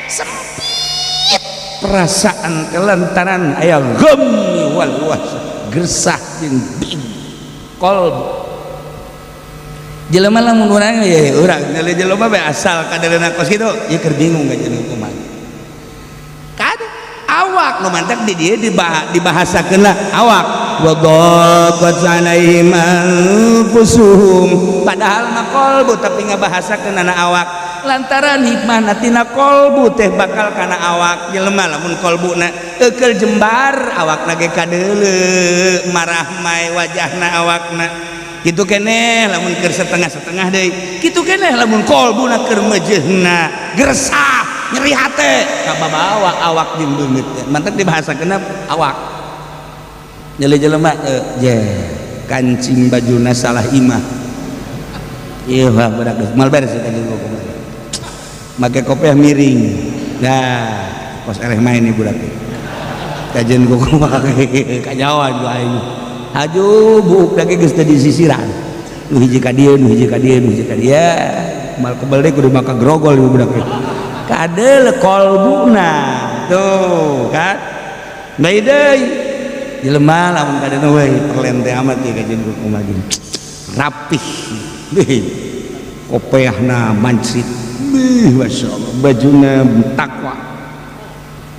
sempit perasaan kelantaran aya ghammi wal wahsy, gersah jeung bingung kolbu. Jelema lamun urang ye urang nilai jelema bae asal kadeuleunan kos kitu ieu keur bingung kajeun kumaha. Kan awak nu mantak di dieu dibahasakeun lah awak wa dhaqat alaihim anfusuhum, padahal mah kolbu tapi ngabahasakeun ana awak. Lantaran hikmahna tina kolbu teh bakal kana awak jelema lamun kolbuna eukeul jembar awakna ge kadeuleu marah mae wajahna awakna. Kitu keneh lamun keur setengah-setengah deui, kitu keneh lamun kolbuna keur meujeuhna gersah nyeri hate kababawa awak jeung beungeut teh. Mantak dibahasakeun awak. Nyeli jelema je kancing bajuna salah imah. Ieu mah budak geus moal beres eta jeung kumaha. Make kopiah miring. Nah, kos eleh main nih budak teh. Kajeun kumaha kanyawan ku aing. Haju buuk lagi geus teu disisiran. Nu hiji ka dieu, nu hiji ka dieu, nu hiji ka dieu. Mal kebel deui kudu maka grogol ieu budak teh. Kadeul kolbuna. Tuh, kan? Bae deui. Jelema lamun kadeuna we perlen teh amat ieu kajeun kumaha gini. Rapih. Deui. Kopeahna mancrit. Bih, Masya Allah, bajuna takwa.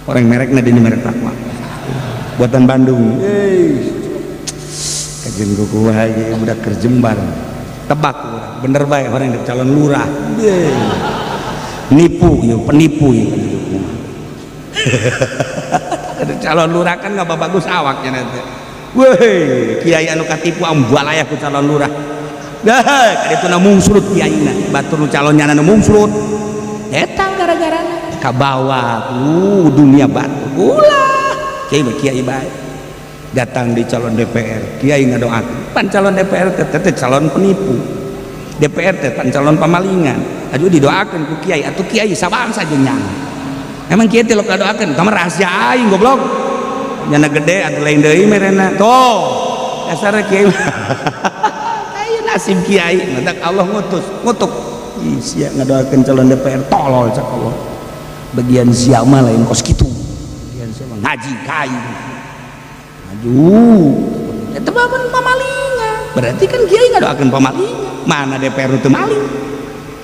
Orang merekna di merek takwa. Buatan Bandung. Kajian kuku wae budak kerjembar. Tebak urang, bener bae orang yang calon lurah. Nipu ieu, penipu ieu. Calon lurah kan nggak bagus awaknya nanti. Weh, kiai anu katipu ambalayah ku calon lurah. Dah, kaditu na mungsrut kiaina, batur nu calonnya na mungsrut. Eta gara-garana kabawa dunia batu. Ulah, kiai mah kiai bae. Datang di calon DPR, kiai ngadoakeun. Pan calon DPR teh teh calon penipu. DPR teh pan calon pamalingan. Aduh didoakeun ku kiai, atuh kiai sabangsa jeung nyang. Emang kiai teh lok ngadoakeun, tah mah rahasia aing goblok. Nyana gede atuh lain deui merena. Tuh, dasarna kiai. Aya nasib kiai, mantak Allah ngutus, ngutuk. Ih, sia ngadoakeun calon DPR tolol cak Allah. Bagian sia mah lain kos kitu. Bagian sia mah ngaji ka aing. Aduh, eta mah pamalingan. Berarti kan kiai ngadoakeun pamalingan. Mana DPR teu maling?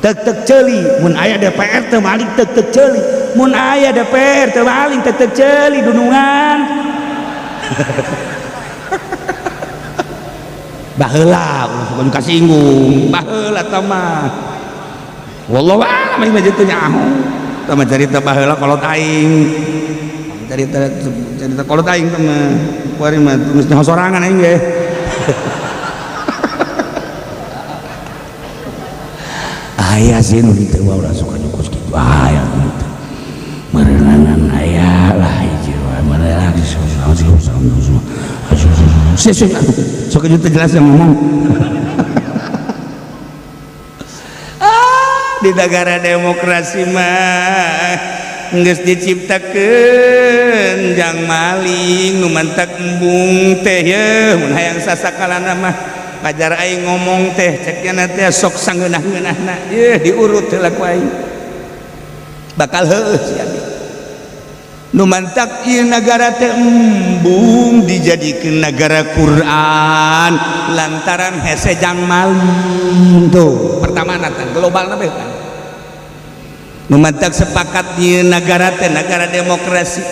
Tek-tek ceuli, mun aya DPR teu maling tek-tek ceuli. Mun aya DPR teu maling tek-tek ceuli dunungan. Baheula ulah sok kasinggung, baheula tah mah. Wallahu a'lam ieu mah teu nyaho. Tah mah carita baheula kolot aing. Carita carita kolot aing tah mah. Kuari mah geus nyaho sorangan aing ge. Aya sih nu teu ulah sok kos kitu. Aya teu. Merenangan aya lah hiji wae merenang sok teu jelas yang ngomong. Di negara demokrasi mah geus diciptakeun jang maling nu mantak embung teh yeuh mun hayang sasakalana mah pajar aing ngomong teh cek nya teh sok sangeunah-ngeunahna yeuh diurut heula ku aing bakal heueuh sia nu mantak ieu nagara teh embung dijadikeun nagara Quran lantaran hese jang maling tuh pertama natan globalna beh kan nu mantak sepakat ieu nagara teh nagara demokrasi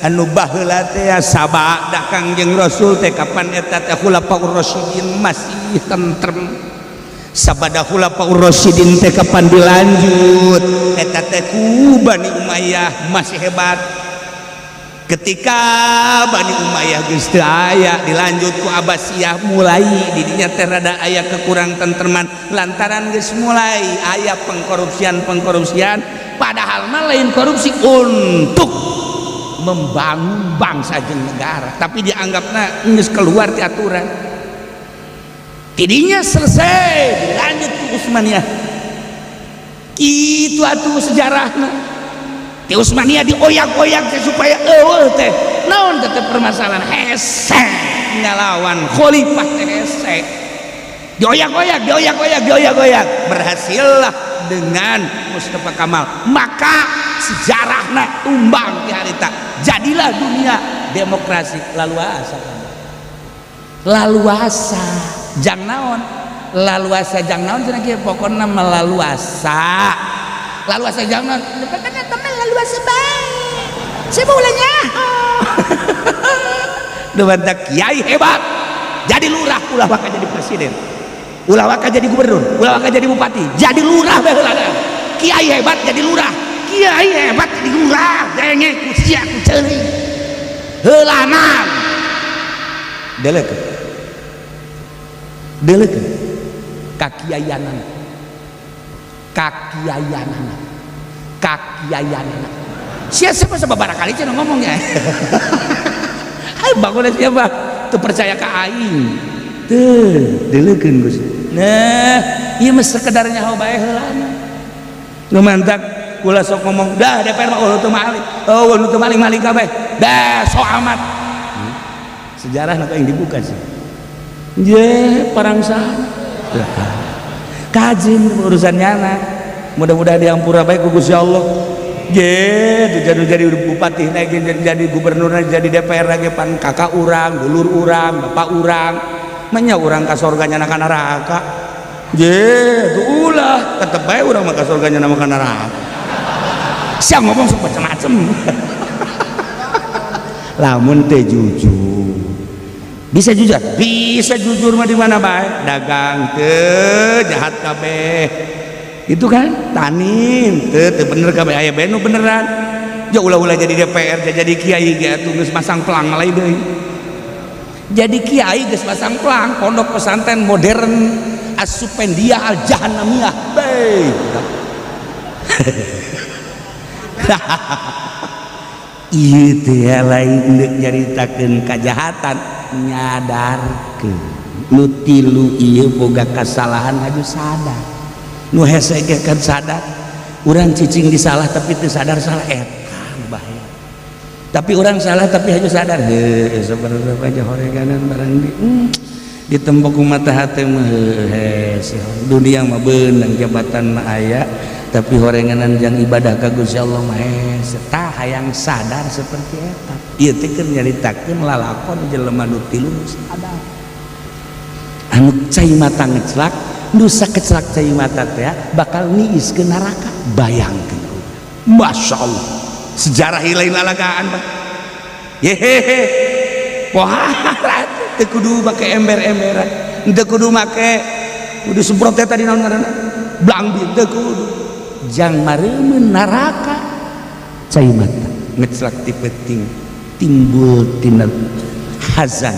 anu baheula teh sabada Kangjeng Rasul teh kapan eta teh Khulafaur Rasyidin masih tentrem sabada Khulafaur Rasyidin teh kapan dilanjut eta teh ku Bani Umayyah masih hebat. Ketika Bani Umayyah geus teu aya dilanjut ku Abbasiyah mulai didinya teh rada aya kekurang tentreman lantaran geus mulai aya pengkorupsian-pengkorupsian padahal mah lain korupsi untuk membangun bangsa jeung negara tapi dianggapna geus keluar ti aturan. Tidinya selesai dilanjut ku Utsmaniyah. Kitu atuh sejarahna. Di Utsmaniyah dioyak-oyak teh supaya eueuh teh naon teh permasalahan hese ngalawan khalifah teh hese dioyak-oyak dioyak-oyak dioyak-oyak berhasillah dengan Mustafa Kamal maka sejarahna tumbang ti harita jadilah dunia demokrasi laluasa laluasa jang naon laluasa jang naon cenah kieu pokona melaluasa laluasa jang naon pokona teman laluasa bae sebulanya dumantak kiai hebat jadi lurah ulah waka jadi presiden ulah waka jadi gubernur ulah waka jadi bupati jadi lurah bae heula kiai hebat jadi lurah kiai hebat jadi lurah denge ku sia ku ceuli heulana deleukeun deleukeun kakiaianana kakiaianana kakiaianana sia siapa sababaraha kali cenah ngomongnya ayo bangun siapa teu percaya ka aing teu deleukeun Gus nah ieu mah sekedar nyaho bae heulana nu mantak kula sok ngomong dah DPR mah oh teu maling oh nu teu maling maling kabeh dah sok amat sejarah na yang dibuka sih ye parangsana kajin urusan nyana mudah-mudahan diampura baik ku Gusti Allah ye jadi bupati lagi jadi gubernur jadi DPR lagi pan kakak urang dulur urang bapak urang menya urang ka sorga nyana ka neraka ye tuh ulah Tetep bae urang mah ka surga nya nama ka neraka. Sia ngomong sok macem-macem. Lamun teh jujur, bisa jujur, bisa jujur mah di mana bae. Dagang teh jahat kabeh itu kan, tanin teu teu bener kabeh, aya bae nu beneran. Ja ulah-ulah jadi DPR, jadi kiai ge atuh geus masang pelang lain deui. Jadi kiai geus masang pelang pondok pesantren modern Asupendia Al Jahannamiyah. Bae. Ieu teh lain deuk nyaritakeun kajahatan, nyadarkeun nu tilu ieu boga kasalahan aju sadar. Nu hese ge kan sadar. Urang cicing di salah tapi teu sadar salah, eta bahaya. Tapi urang salah tapi haju sadar, heuh sebenarnya aja horeganan barang di ditembok ku mata hate mah hese. Dunia mah beunang, jabatan mah aya, tapi horenganan jang ibadah ka Gusti Allah mah hese. Tah hayang sadar seperti eta. Ieu teh keur nyaritakeun lalakon jelema nu tilu nu sadar. Anu cai mata ngeclak, nu sakeclak cai mata teh bakal niis ke neraka. Bayangkeun. Masya Allah. Sejarah lain lalagaan, Pak. Yehehe. Wah, teu kudu make ember-emberan. Teu kudu make kudu semprot teh tadi naon ngaranna? Blangbir teu kudu. Jang mareumeun neraka. Cai mata ngeclak ti peuting timbul tina hazan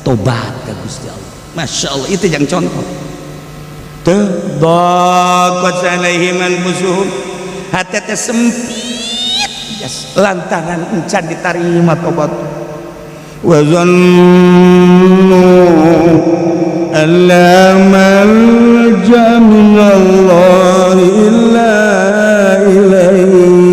tobat ka Gusti Allah. Masya Allah, itu yang contoh. Teu daqat alaihim anfusuhum, hati teh sempit yes, lantaran encan ditarima tobat. Wa zannu an la malja minallahi illa ilaihi.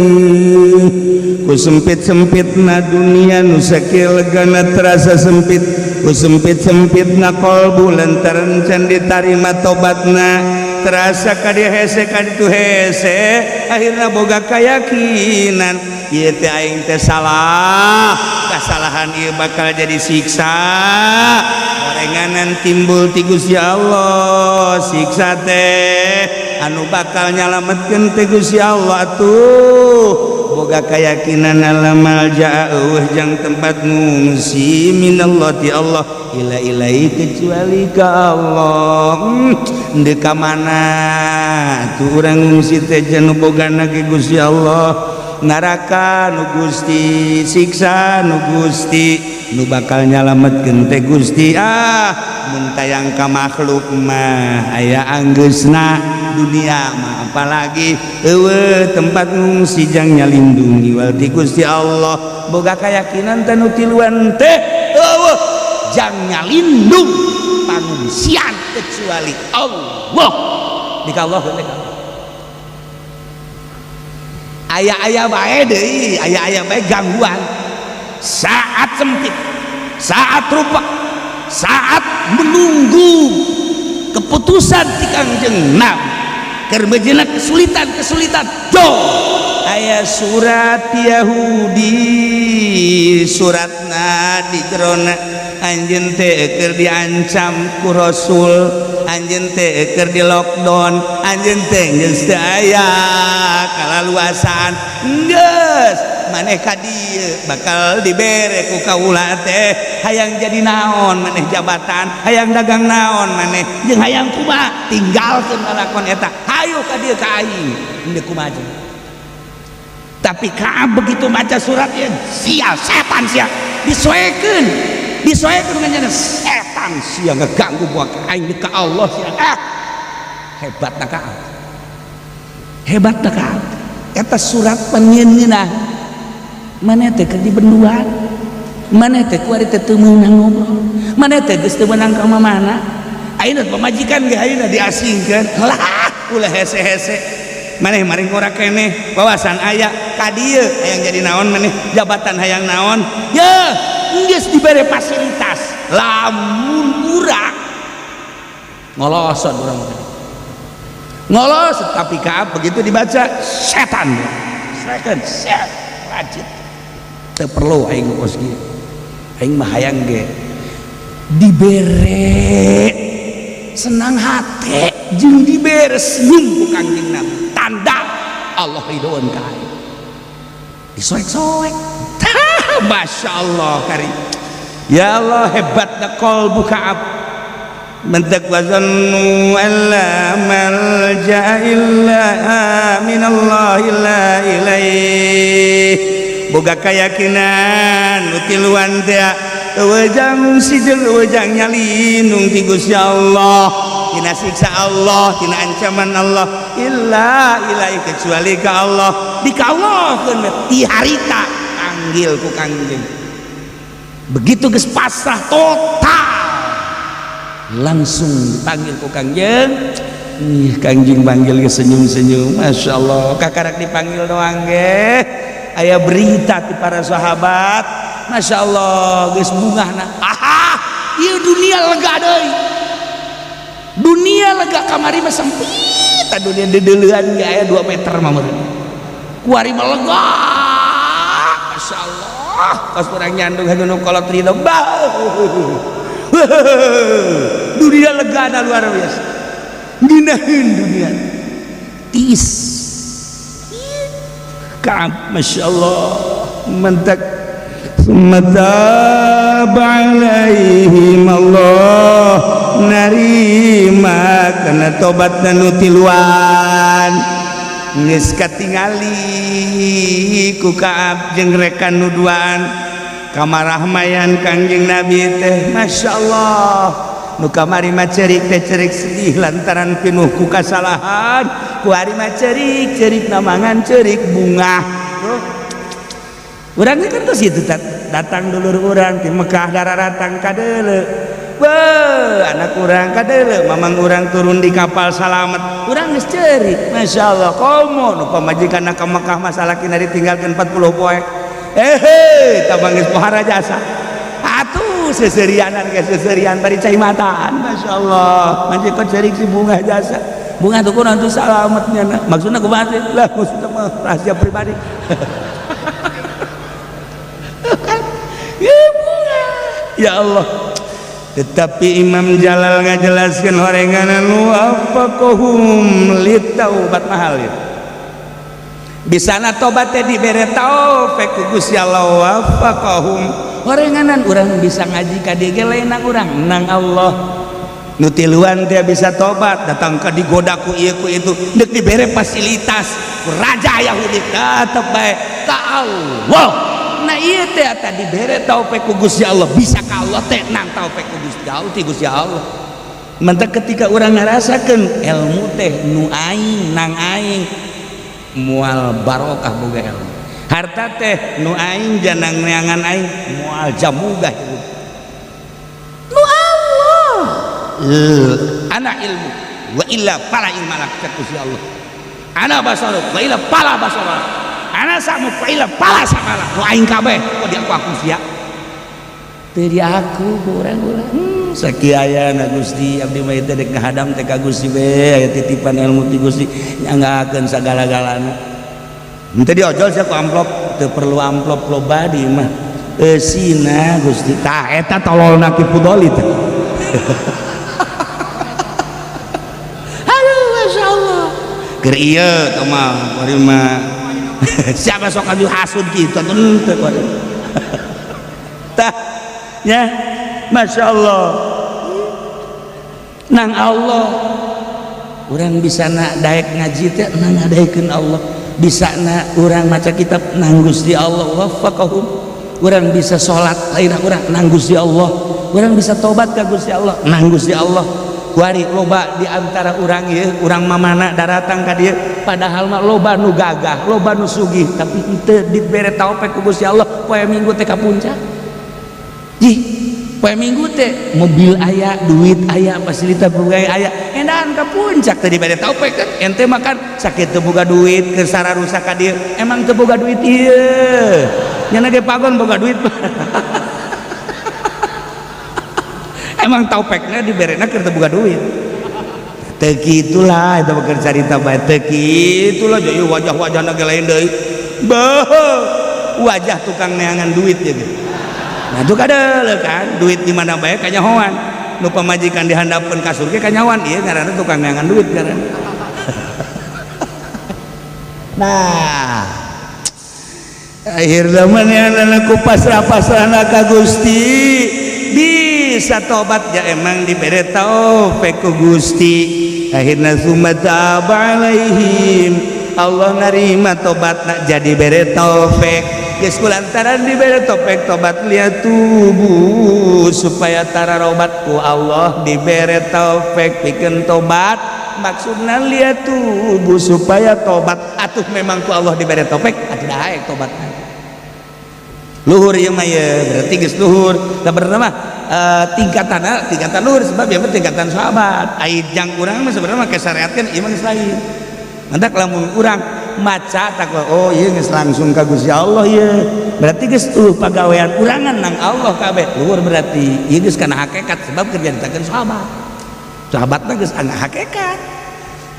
Ku sempit-sempitna dunia nu sakieu legana terasa sempit, ku sempit-sempitna kolbu lantaran can ditarima tobatna, terasa ka dieu hese ka ditu hese, akhirna boga keyakinan ieu teh aing teh salah, kasalahan ieu bakal jadi siksa. Horenganan timbul ti Gusti Allah, siksa teh anu bakal nyalametkeun teh Gusti Allah. Atuh boga keyakinan la malja eueuh jang tempat ngungsi minallah ti Allah ila ilaihi kecuali ka Allah. Deuk ka mana tuh urang ngungsi teh nu bogana ge Gusti Allah, neraka nu Gusti, siksa nu Gusti, nu bakal nyalametkeun teh Gusti. Ah, mun tayang ka makhluk mah aya anggeusna, dunia mah apalagi eueuh tempat ngungsi jang nyalindungi wal ti Gusti Allah. Boga keyakinan teh nu tiluan teh eueuh jang nyalindung pangungsian kecuali Allah. Di ka Allah teh aya-aya bae deui, aya-aya bae gangguan saat sempit, saat rupak, saat menunggu keputusan ti Kangjeng Nabi keur meujeuhna kesulitan-kesulitan. Jo aya surat Yahudi, suratna di jerona anjeun teh keur diancam ku Rasul, anjeun teh keur di lockdown, anjeun teh geus teu aya kalaluasaan, geus maneh ka dieu bakal dibere ku kaula teh. Hayang jadi naon maneh jabatan, hayang dagang naon maneh, jeung hayang kumaha, tinggalkeun lalakon eta, hayu ka dieu ka aing. Henteu kumaha jeung. Tapi ka begitu maca suratnya, sia setan sia, disoekeun, disoekeun dengan setan sia, ngeganggu buat aing ka Allah sia. Ah, hebat na ka, hebat na ka. Eta surat panyeun maneh teh keur dibenduan, maneh teh kuari teh teu meunang ngobrol, maneh teh geus teu meunang ka mana, ayeuna pamajikan ge ayeuna diasingkeun lah, ulah hese-hese maneh maring ngora keneh, wawasan aya ka dieu, hayang jadi naon maneh jabatan, hayang naon ye, geus dibere fasilitas. Lamun urang ngolosot, urang mah ngolos. Tapi ka begitu dibaca, setan setan set rajit, teu perlu aing kos kieu, aing mah hayang ge dibere Senang hate jeung dibere senyum ku Kangjeng Nabi, tanda Allah ridhoan ka aing. Disoek-soek. Masya Allah kari. Ya Allah, hebatna qalbu Ka'ab. Mentak wazannu alla malja illa minallah illa ilaih. Boga keyakinan nu tiluan teh wejang ngungsi jeung wejang nyalinung ti Gusti Allah, tina siksa Allah, tina ancaman Allah, illa ilaih kecuali ka Allah. Dikallahkeun ti harita panggil ku Kangjeng. Begitu geus pasrah total langsung dipanggil ku Kangjeng. Ih, Kangjeng panggil ge senyum-senyum, Masya Allah. Kakarak dipanggil doang ge aya berita ti para sahabat, Masya Allah geus bungahna. Aha, ieu dunia lega deui, dunia lega. Kamari mah sempit dunia, deudeuleun ge aya 2 meter mah meureun. Kuari mah lega, Masya Allah. Kos urang nyandung nu kolot ridho bah. Dunia lega na luar biasa, ngeunaheun dunia tiis. Ka'ab, Masya Allah, mentak summa taba alaihim, Allah narima kana tobat nu tiluan. Geus katingali ku Ka'ab jeung rekan nu duaan kamarahmayan Kangjeng Nabi teh, Masya Allah. Nu kamari mah cerik teh cerik sedih lantaran pinuh ku kasalahan, ku hari mah cerik cerik namangan cerik bungah. Urang kan terus itu datang dulur urang di Mekah daratang kadeule. Beuh, anak urang kadeule, mamang urang turun di kapal salamet, urang geus cerik, Masya Allah. Komo nu pamajikan ka Mekah masalah kina ditinggalkeun 40 poe, eh tabang geus pohara jasa atuh, seserianan ge seserian bari cai mataan. Masya Allah, majikan cerik si bunga jasa, bunga tuh kunaon tuh salametnya. Maksudna kumaha sih lah? Maksudna mah rahasia pribadi kan ya, bunga ya Allah. Tetapi Imam Jalal ngajelaskeun horenganan wafaqahum litaubat mahal ya. Bisana tobat teh dibere taufik ku Gusti Allah. Wafaqahum horenganan urang bisa ngaji ka dieu ge lain nang urang, nang Allah. Nu tiluan teh bisa tobat, datang ka digoda ku ieu ku itu, deuk dibere fasilitas ku raja Yahudi, tetep bae ka Allah. Nah, ieu teh tadi dibere taufik ku Gusti Allah, bisa ka Allah teh nang taufik ku Gusti Allah ti Gusti Allah. Mentak ketika urang ngarasakeun ilmu teh nu aing nang aing, moal barokah boga ilmu. Harta teh nu aing janang neangan aing, moal jamuga hirup. Nu Allah, ana ilmu wa illa fala ilma lak, cek Gusti Allah. Ana basaru wa illa fala basara, ana samu wa illa fala samala. Nu aing kabeh kok di aku sia teu di aku ku urang-urang. Sakieu ayana Gusti, abdi mah teh dek ngahadam teh ka Gusti be, aya titipan ilmu ti Gusti, nyanggakeun sagala-galana. Henteu diojol sia ku amplop, teu perlu amplop, loba di mah eusina Gusti. Tah eta tololna Ki Fudoli teh. Aduh, Masya Allah, keur ieu teh mah kuari mah siapa sok aju hasud kitu henteu kuari tah ya. Masya Allah, nang Allah urang bisa na daek ngaji teh nang ngadaekeun Allah, bisa na urang maca kitab nang Gusti Allah. Wafaqahum, urang bisa salat lain urang, nang Gusti Allah. Urang bisa tobat ka Gusti Allah, nang Gusti Allah. Kuari loba di antara urang ieu, urang mamana daratang ka dieu, padahal mah loba nu gagah, loba nu sugih, tapi henteu dibere taufik ku Gusti Allah. Poe Minggu teh ka puncak. Ih, poe Minggu teh mobil aya, duit aya, fasilitas berbagai aya, endahan ka puncak teh dibere taufik kan. Ente makan sakit teu boga duit keur sararusak ka dieu, emang teu boga duit ieu nya ge pagon boga duit. Emang taufekna diberena keur teu boga duit teu kitulah. Eta mah carita bae, teu kitulah. Jadi wajah-wajahna ge lain deui, beuh, wajah tukang neangan duit ya gitu. Nah, itu kadal kan duit di mana bae kanyahoan. Nu pamajikan dihandapeun kasur ge kanyawan ieu ngaranna tukang neangan duit ngaranna. Nah, akhirna manehna ku pasrah-pasrahna ka Gusti bisa tobat ya emang dibere taufik ku Gusti. Akhirna summa taba alaihim, Allah narima tobatna jadi bere taufik. Geus kulantaran dibere taufik tobat liatubu supaya tararobat ku Allah dibere taufik pikeun tobat, maksudna liatubu supaya tobat. Atuh memang ku Allah dibere taufik atuh daek tobatna. Luhur ieu mah ye, berarti geus luhur. Sabenerna mah tingkatan tingkatan luhur sebab ieu mah tingkatan sahabat. Ai jang urang mah sebenarnya make syariatkeun ieu mah geus lain. Mantak lamun urang maca takwa oh ieu geus langsung ka Gusti Allah ieu. Berarti geus tuh pagawean urangan nang Allah kabeh. Luhur berarti ieu geus kana hakikat sebab keur nyaritakeun sahabat. Sahabatna geus ana hakikat.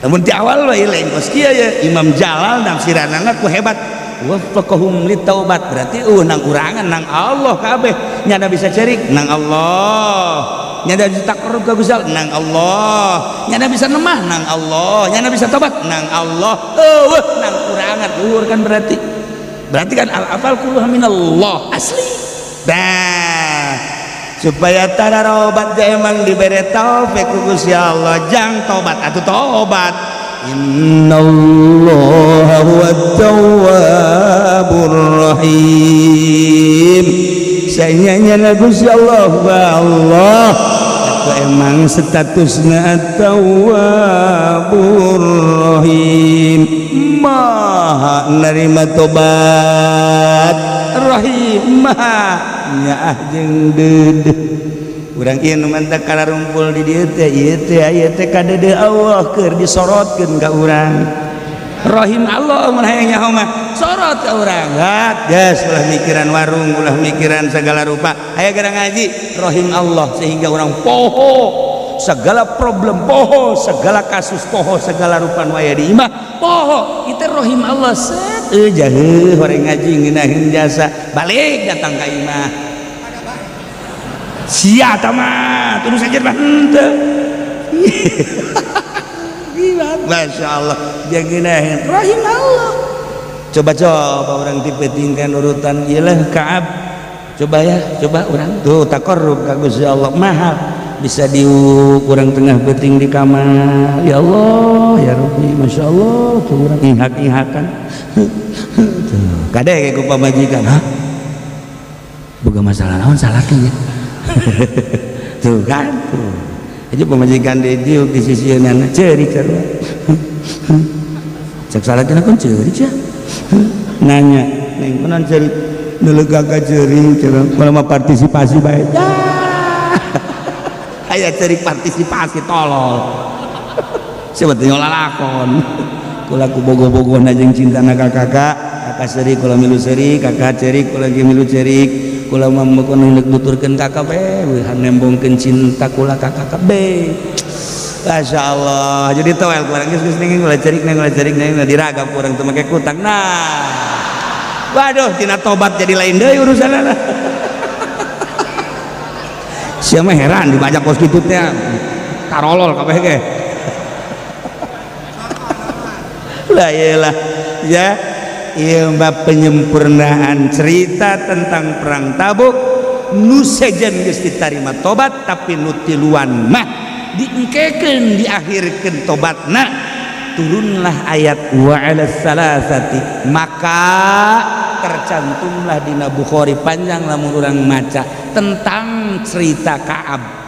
Lamun ti awal we lain kos kieu ye Imam Jalal nafsiranana ku hebat. Waffaqahum litaubat berarti nang urangan nang Allah kabeh nyana bisa cerik nang Allah, nyana bisa takarrub ka Gusti Allah nang Allah, nyana bisa nemah nang Allah, nyana bisa tobat nang Allah, eueuh nang urangan luhur kan berarti. Berarti kan al afal kulluha minallah asli. Dah supaya tararobat emang dibere taufik ku Gusti Allah jang tobat atuh tobat. Innallaha huwat tawwabur rahim. Saenyanya Gusti Allah wa Allah atau emang statusna at-tawwabur rahim, maha nerima tobat, rahim maha nyaah jeung deudeuh. Urang ieu nu mantap kalarumpul di dieu teh ieu teh aya teh kadeudeuh Allah keur disorotkeun ka urang. Rahim Allah mun hayang nyaho mah sorot ka urang. Hat geus ulah mikiran warung, ulah mikiran segala rupa. Aya gara ngaji rahim Allah sehingga urang poho segala problem, poho segala kasus, poho segala rupa nu aya di imah, poho. Itu rahim Allah set euy jaheuh horeng ngaji ngeunaheun jasa balik datang ka imah. Sia tama terus aja mah henteu. Masya Allah dia ngeunaheun rahim Allah. Coba-coba orang tipe tingkan urutan ieu Kaab. Coba ya, coba orang tuh taqarrub ka Gusti Allah mahal bisa diuk urang tengah beuting di kamar. Ya Allah, ya Rabbi, Masya Allah tuh urang ihak-ihakan. Tuh kade ku pamajikan, hah? Boga masalah naon salaki ya? Tuh kan tuh aja pemajikan di diuk di sisi nana ceurik sarua cek salakina kun ceurik ya nanya neng kunaon ceurik neuleuk ka ceurik cenah malah mah partisipasi bae aya ceurik partisipasi tolol sebetulnya lalakon kula ku bogo-bogona jeung cintana ka kakak kakak ceurik kula milu ceurik kakak ceurik kula ge milu ceurik kula mah mun hendak nuturkeun ka kabeh nembongkeun cinta kula ka kabeh. Masya Allah jadi toel kurang geus geus ning ulah ceurik neng ulah ceurik neng diragap urang teu make kutang. Nah waduh tina tobat jadi lain deui urusanna. Sia mah heran dibajak kos kitu teh tarolol kabeh ge. Lah iyalah ya. Ieu mah penyempurnaan cerita tentang perang Tabuk nu sejen geus ditarima tobat tapi nu tiluan mah diengkekeun diakhirkeun tobatna turunlah ayat wa 'alas salasati maka tercantumlah dina Bukhari panjang lamun urang maca tentang cerita Ka'ab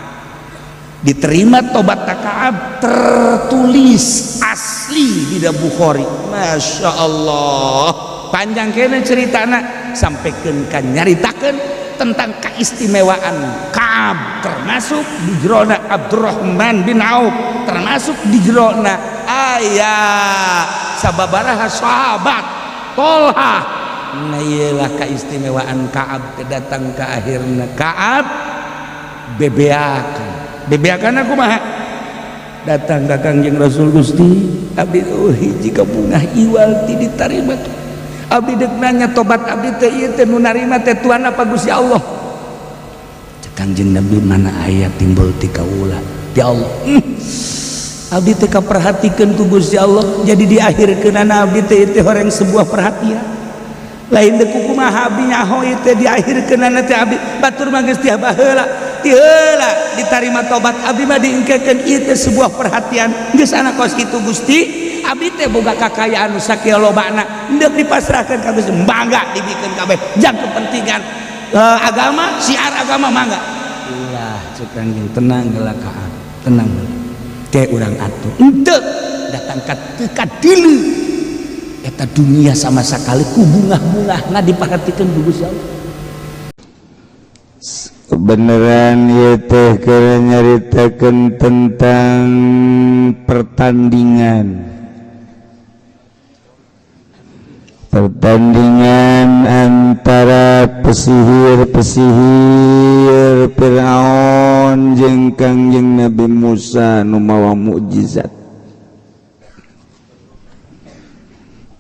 diterima tobat Ka'ab tertulis asli di Bukhari. Masya Allah panjang kene ceritana sampaikan kan nyaritakeun tentang keistimewaan Ka'ab termasuk di jerona Abdurrahman bin Auf termasuk di jerona aya sababaraha sahabat Tolha. Nah iyalah keistimewaan Ka'ab datang ke akhirna Ka'ab bebeakan bebeakan aku mah datang ka Kangjeng Rasul Gusti abdi hiji kabungah iwal ti ditarima abdi deuk nanya tobat abdi teh ieu teh nu narima teh Tuhan apa Gusti Allah. Kangjeng Nabi mana aya timbul ti kaula ti Allah. Abdi teh kaperhatikeun ku Gusti Allah, jadi di akhirkeunana abdi teh teh horeng sebuah perhatian. Lain teh kumaha abdi nyaho ieu teh di akhirkeunana teh abdi batur mah geus tiap baheula ti heula ditarima tobat abdi mah diengkekeun ieu teh sebuah perhatian. Geus anak kos kitu Gusti, abdi teh boga kakayaan nu sakieu lobana endek dipasrahkeun ka Gusti, mangga dibikeun kabeh jang kepentingan agama, syiar agama mangga. Ulah cek Kangjeng, tenang heula ka tenang heula. Ke urang atuh henteu datang ka teu kadilu eta dunia sama sekali ku bungah-bungahna diperhatikeun ku Gusti Allah. Beneran ieu teh keur nyaritakeun tentang pertandingan. Pertandingan antara pesihir-pesihir Fir'aun jeung Kangjeng Nabi Musa nu mawa mukjizat.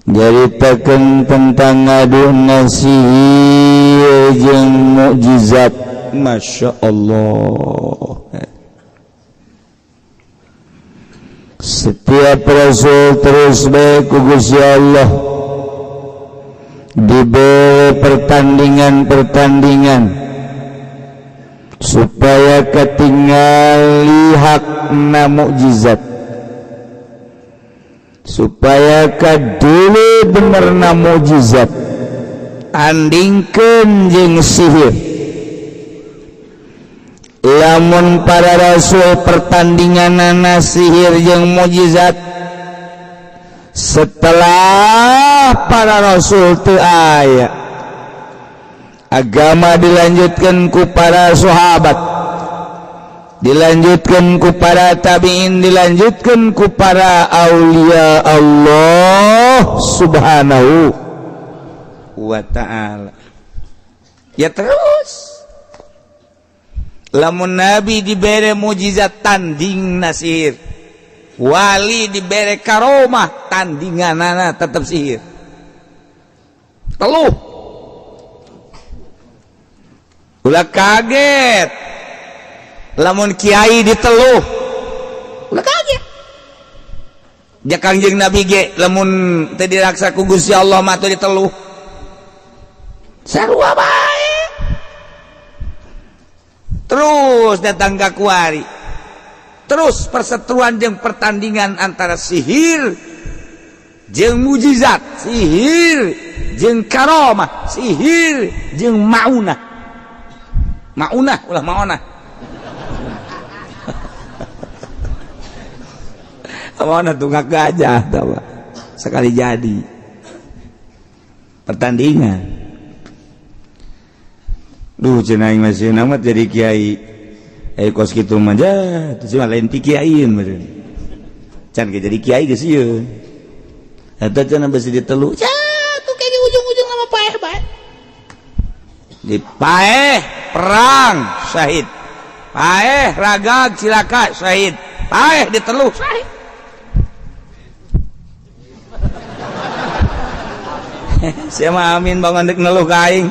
Nyaritakeun tentang ngadu sihir jeung mukjizat. Masya Allah. Setiap rasul terus bae ku Gusti Allah diberi pertandingan-pertandingan supaya ketinggali hakna mukjizat, supaya kadulu benerna mukjizat tandingkeun jeung sihir. Lamun para rasul pertandinganana sihir jeung mukjizat, setelah para rasul teu aya, agama dilanjutkan ku para sahabat, dilanjutkan ku para tabi'in, dilanjutkan ku para aulia Allah subhanahu wa ta'ala. Ya terus lamun nabi dibere mukjizat tanding nasir, wali dibere karomah tandinganana tetep sihir. Teluh ulah kaget lamun kiai diteluh, ulah kaget. Ja Kangjeng Nabi ge lamun teu diraksa ku Gusti Allah mah teu diteluh, sarua bae. Terus datang ka kuari, terus perseteruan jeung pertandingan antara sihir jeung mujizat, sihir jeung karomah, sihir jeung maunah. Maunah ulah maunah. Maunah tunggak gajah tawa. Sekali jadi pertandingan. Duh cenah aing masih amat jadi kiai. Kos kitu mah ja, teu mah lain ti kiaiin meureun. Can ge jadi kiai geus sieun. Eta cenah besi ditelu. Ja, tuh kayak ujung-ujung sama paeh bae. Di paeh perang syahid. Paeh ragag cilaka syahid. Paeh ditelu syahid. Sia mah amin bangun dek neluh ka aing.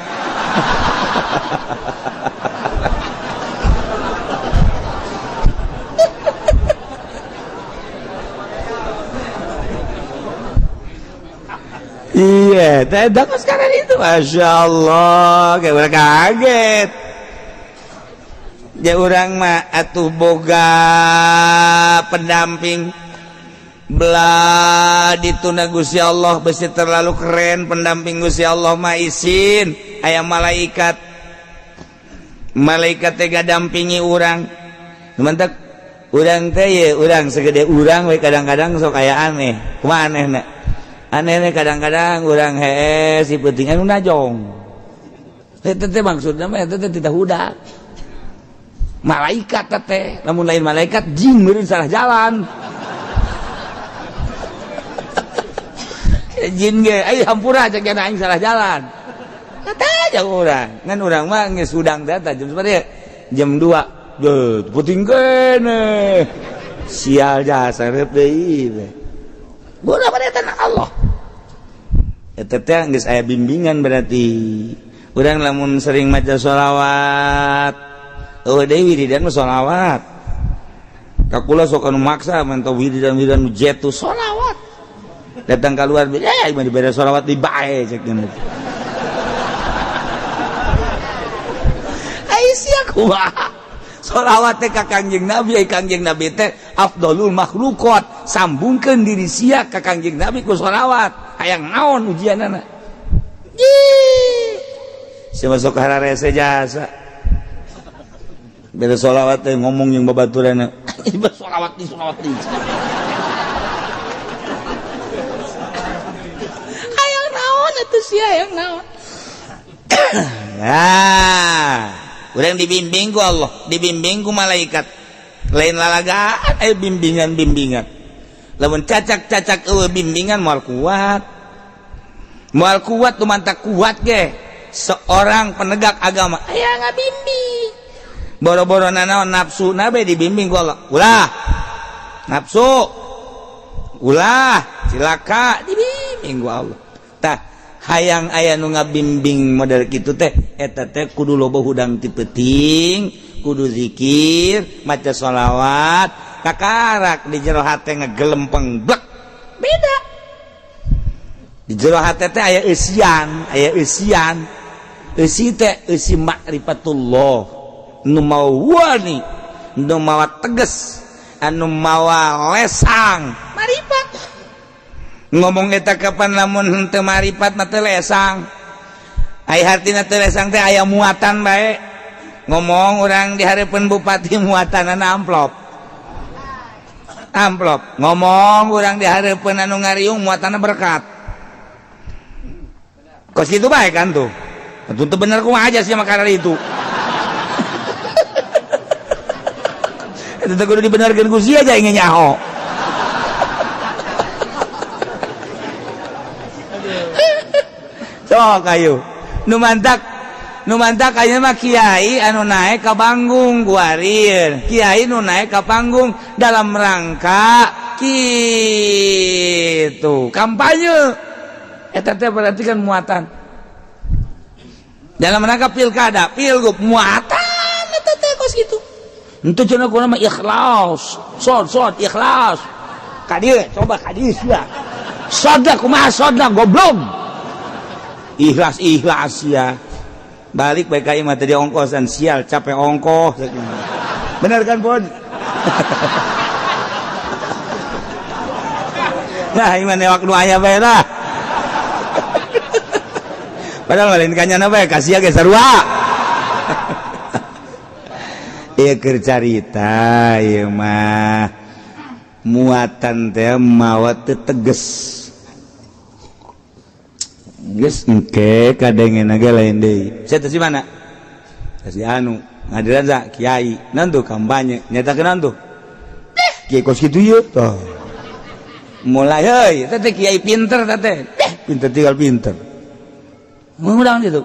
Iya, tidak sekarang itu, masya Allah, kayak orang kaget. Ya orang mah atuh boga pendamping, belah dituna Gusti Allah besi terlalu keren pendamping Gusti Allah mah isin, aya malaikat, malaikat teh dampingi urang. Mantap, urang teh ye, urang segede urang we kadang-kadang sok aya aneh, kumaha anehna? Aneh kadang-kadang urang hees si penting anu najong. Eta teh maksudna mah eta teh tidak hudak. Malaikat teh, lamun lain malaikat jin meureun salah jalan. Jin ge ai hampura cek aing salah jalan. Eta aja urang. Ngan urang mah geus hudang teh jam sabaraha? Jam 2. Deuh, penting keneh. Sial jasa reup deui teh. Bola pada tanah Allah. Eta teh geus aya bimbingan berarti. Urang lamun sering maca sholawat, Eueuh deui wiridan mah sholawat. Ka kula sok anu maksa mantau wiridan-wiridan nu jetu sholawat. Datang keluar, ya mah dibere sholawat di bae cek nya. Ai sia kumaha? Sholawat teh ka Kangjeng Nabi, ai Kangjeng Nabi teh afdolul makhluqat. Sambungkeun diri sia ka Kangjeng Nabi ku sholawat. Hayang naon ujianana? Ih. Sia masuk hararese jasa. Beda sholawat teh ngomong yang babaturanna. Sholawat di sholawat di. Hayang naon atuh sia hayang naon? Nah, urang dibimbing ku Allah, dibimbing ku malaikat. Lain lalagaan aya bimbingan-bimbingan. Lamun cacak-cacak eueuh bimbingan moal kuat. Moal kuat tu mantak kuat ge. Seorang penegak agama aya ngabimbing. Boro-boro nanaon nafsu nabe dibimbing ku Allah. Ulah nafsu, ulah cilaka dibimbing ku Allah. Tah hayang aya nu ngabimbing model kitu teh eta teh kudu loba hudang ti peuting, kudu zikir, maca sholawat, kakarak di jero hate ngegelempeng blek. Beda. Di jero hate teh aya eusian, aya eusian. Eusi teh eusi makrifatullah. Nu mawa wani, nu mawa tegas, anu mawa lesang, maripat. Ngomong eta kapan lamun henteu maripat mah teu lesang. Ai hartina teu lesang teh aya muatan bae. Ngomong urang di hareupeun bupati muatanana amplop. Amplop. Ngomong urang di hareupeun anu ngariung muatanna berkat. Kos kitu bae kan tuh. Tentu teu bener kumaha aja sih makanan itu. Itu teh kudu dibenarkeun ku sia aja ingin nyaho. Sok ayo. Nu mantak ayeuna mah kiai anu naik ka panggung guarir. Kiai nu naik ka panggung dalam rangka kitu kampanye. Eta teh berarti kan muatan. Dalam rangka pilkada, pilgub muatan eta teh kos kitu. Itu cenah kuna mah ikhlas. Sod ikhlas. Ka dieu coba ka dieu sia. Sodna kumaha sodna goblok. Ikhlas ikhlas ya. Balik bae ka imah tadi ongkosan sial capek ongkoh. Bener kan, Pon? Nah, imah newak nu aya bae lah. Padahal lain kanyana bae kasih ge sarua. Ieu keur carita ieu mah muatan teh mawa teu teges. Geus engke kadengeuna ge lain deui. Sia teh si mana? Si anu ngadiran sa kiai naon tuh kampanye nyatakeun naon tuh? Kiai kos kitu ieu tah. Mulai heuy teh teh kiai pinter teh teh. Pinter tinggal pinter. Ngundang gitu.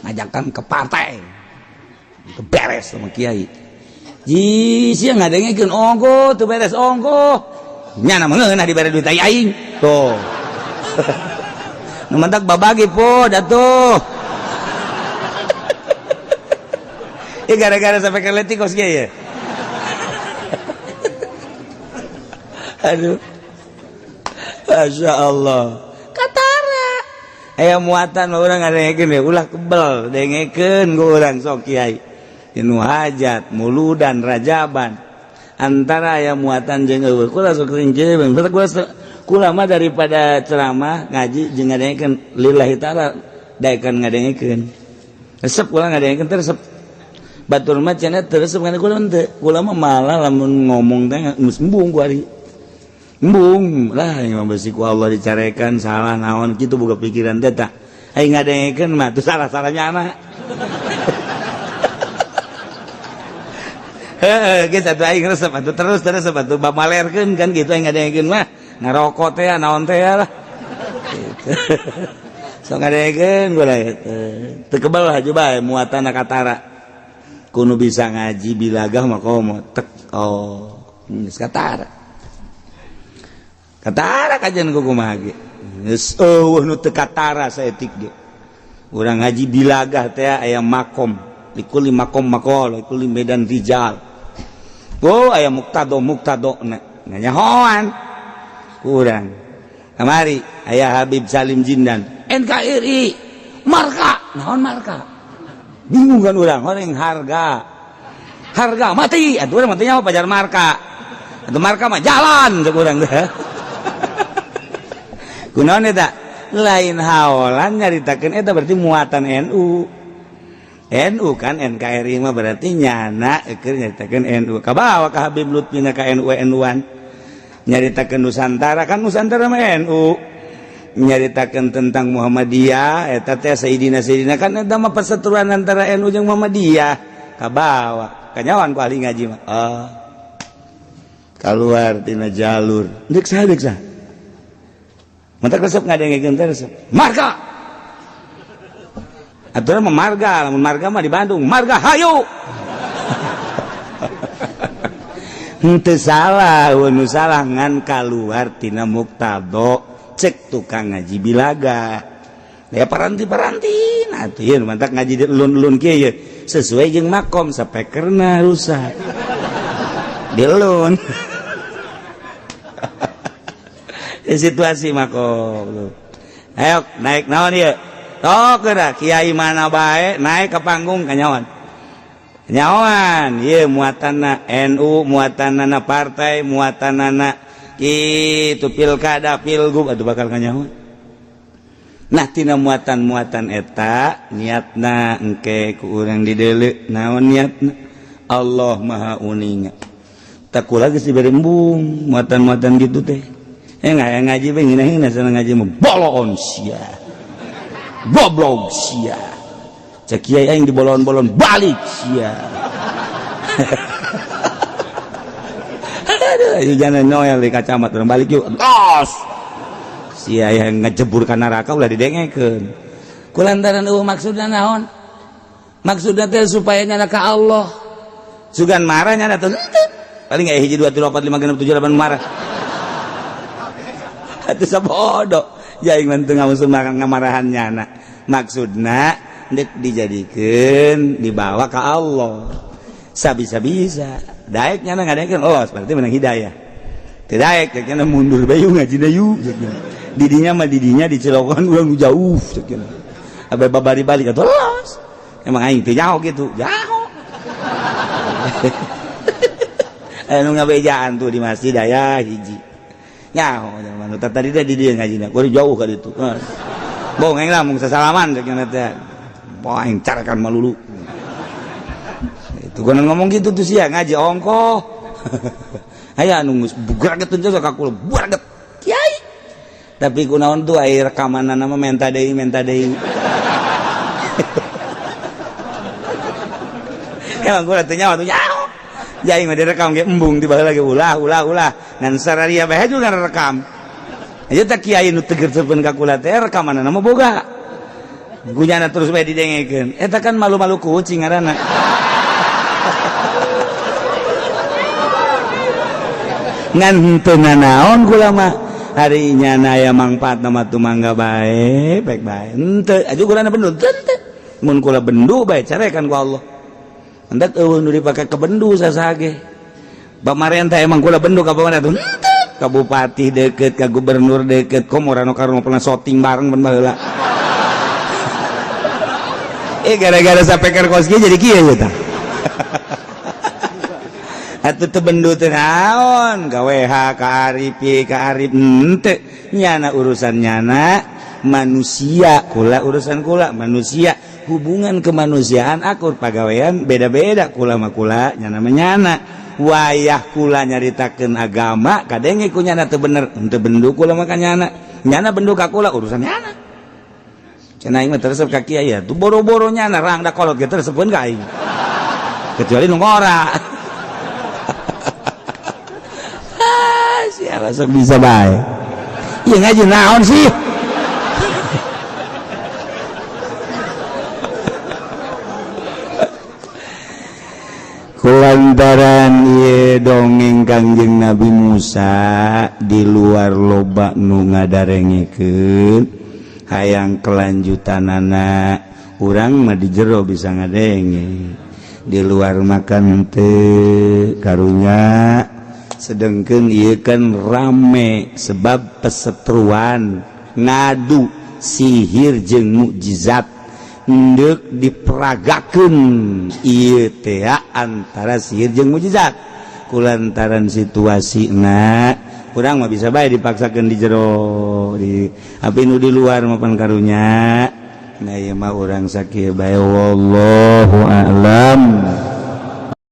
Ngajakan ke partai. Beres sama kiai. Ji sia ngadengekeun ongko teu beres ongko. Nya na meungeunah dibere duit aing. Tuh. Nu mantak babagi po datuh. Ya gara-gara sampai ke leutik kos kieu ya. Aduh. Masya Allah. Katara. Aya muatan mah urang ngadengekeun we ulah kebel dengekeun ku urang sok kiai. Inu hajat, muludan, rajaban antara aya muatan jeung eueuh. Kula sok sering jeung kula mah daripada ceramah ngaji jeung ngadengekeun lillahi taala daekan ngadengekeun. Resep kula ngadengekeun teh resep. Batur mah cenah teu resep kana kula henteu. Kula mah malah lamun ngomong teh geus embung ku ari. Embung lah yang besi ku Allah dicarekan salah naon kitu boga pikiran teh tah. Ai ngadengekeun mah teu salah-salahnya anak. Heeh, geus atuh aing resep atuh terus terus atuh bamalerkeun kan kitu aing ngadengekeun mah ngarokok teh naon teh lah. Gitu. Sok ngadengekeun gua teu kebel haja bae muatan katara. Kudu bisa ngaji bilagah mah komo tek oh geus katara. Katara kajian ku kumaha ge. Geus eueuh nu teu katara saeutik ge. Urang ngaji bilagah teh aya makom. Likulli maqam maqal, likulli medan rijal. Oh, aya muktado muktado na nganyahoan kurang. Kamari aya Habib Salim Jindan NKRI marka naon marka bingung kan urang orang harga harga mati atuh urang matinya pajar marka atuh marka mah jalan cek urang teh. Kunaon eta lain haolan nyaritakeun eta berarti muatan NU NU kan NKRI mah berarti nyana keur nyaritakeun NU kabawa ka Habib Lutfi ka NU NU-an nyaritakeun Nusantara kan Nusantara mah NU nyaritakeun tentang Muhammadiyah eta teh Sayyidina Sayyidina kan eta mah perseteruan antara NU jeung Muhammadiyah kabawa kanyawan ku ahli ngaji mah oh keluar tina jalur deuk saha deuk saha mata resep ngadengekeun teh resep marga aturan mah marga lamun marga mah di Bandung marga hayu. Henteu salah nu salah ngan kaluar tina muktado cek tukang ngaji bilaga ya paranti-paranti nah tuh ieu mantak ngaji di elun-elun kieu ye sesuai jeung makom sapekerna rusak dielun. Situasi makom ayo naik naon ieu tok geura kiai mana bae naik ke panggung kanyawan nyawan ieu muatanna NU muatanna partai muatanna kitu pilkada pilgub atuh bakal kanyawan. Nah tina muatan-muatan eta niatna engke ku urang dideuleu naon niatna Allah Maha Uninga tak kula geus dibere embung muatan-muatan gitu teh ngaji bae ngeunah sana ngaji mah bolon sia goblok sia cek kiai aing dibolon-bolon balik sia. Aduh jangan noel di kacamata urang balik yuk tos sia yang ngejebur ka neraka ulah didengekeun kulantaran eueuh maksudna naon maksudna teh supaya nyana ka Allah sugan marah nyana teh paling aya 1 2 3 4 5 6 7 8 marah atuh sabodo jaing mah teu ngamusuh ngamarahan nyana maksudna deuk dijadikeun dibawa ka Allah sabisa-bisa daek nyana ngadaekeun oh berarti menang hidayah teu daek cek nyana mundur bae yuk ngajina yuk didinya mah didinya di Cilokan urang jauh cek nyana abe babari balik atuh los emang aing teu nyaho kitu jaho. Anu ngabejaan tuh di masjid aya hiji nyaho zaman tadi teh di dieu ngajina kudu jauh ka ditu bohong aing lah mung sasalaman cek nyana teh boh aing carakan malulu itu gua ngomong gitu tuh sia ngaji ongkoh. Aya anu geus bugraget teh ka kula bugraget kiai tapi kunaon tuh aya rekamanna mah menta deui menta deui. Emang kula teh nyawa tuh nyaho jaing mah direkam ge embung tiba lagi ulah ulah ulah ngan sararia bae juga rekam aja teh kiai nu teger teupeun ka kula teh rekamanna mah boga gunyana terus bae didengekeun eta kan malu-malu kucing ngaranna. Ngan henteu nanaon kula mah hari nyana aya mangfaatna mah tumangga bae baik bae henteu aju kulana bendu teu mun kula bendu bae carekan ku Allah hendak eueuh nu dipake ke bendu sasage pamarentah emang kula bendu ka pamarentah henteu ka bupati deket ka gubernur deket komo rano karno pernah syuting bareng ban baheula. Gara-gara sapeker kos kieu jadi kieu ye tah. Atuh teu bendu teh naon ka WH ka Arif ka Arif henteu nyana urusan nyana manusia kula urusan kula manusia hubungan kemanusiaan akur pagawean beda-beda kula mah kula nyana mah nyana wayah kula nyaritakeun agama kadenge ku nyana teu bener henteu bendu kula mah ka nyana nyana bendu ka kula urusan nyana cenah aing mah teu resep ka kiai ya tuh boro-boro nyana rangda kolot ge teu resepeun ka aing kecuali nu ngora. Siapa sok bisa bae ieu ngaji naon sih. Kulantaran ieu dongeng Kangjeng Nabi Musa di luar loba nu ngadarengekeun hayang kelanjutanana Urang mah di jero bisa ngadenge, di luar makan teu karunya. Sedangkan ieu kan rame sebab pesetruan ngadu sihir jeung mukjizat, ndek diperagakeun ieu teh antara sihir jeung mukjizat. Kulantaran situasi na kurang mah bisa bae dipaksakeun di jero di tapi nu di luar mapan karunya. Nah, ieu mah urang sakieu bae, wallahu a'lam.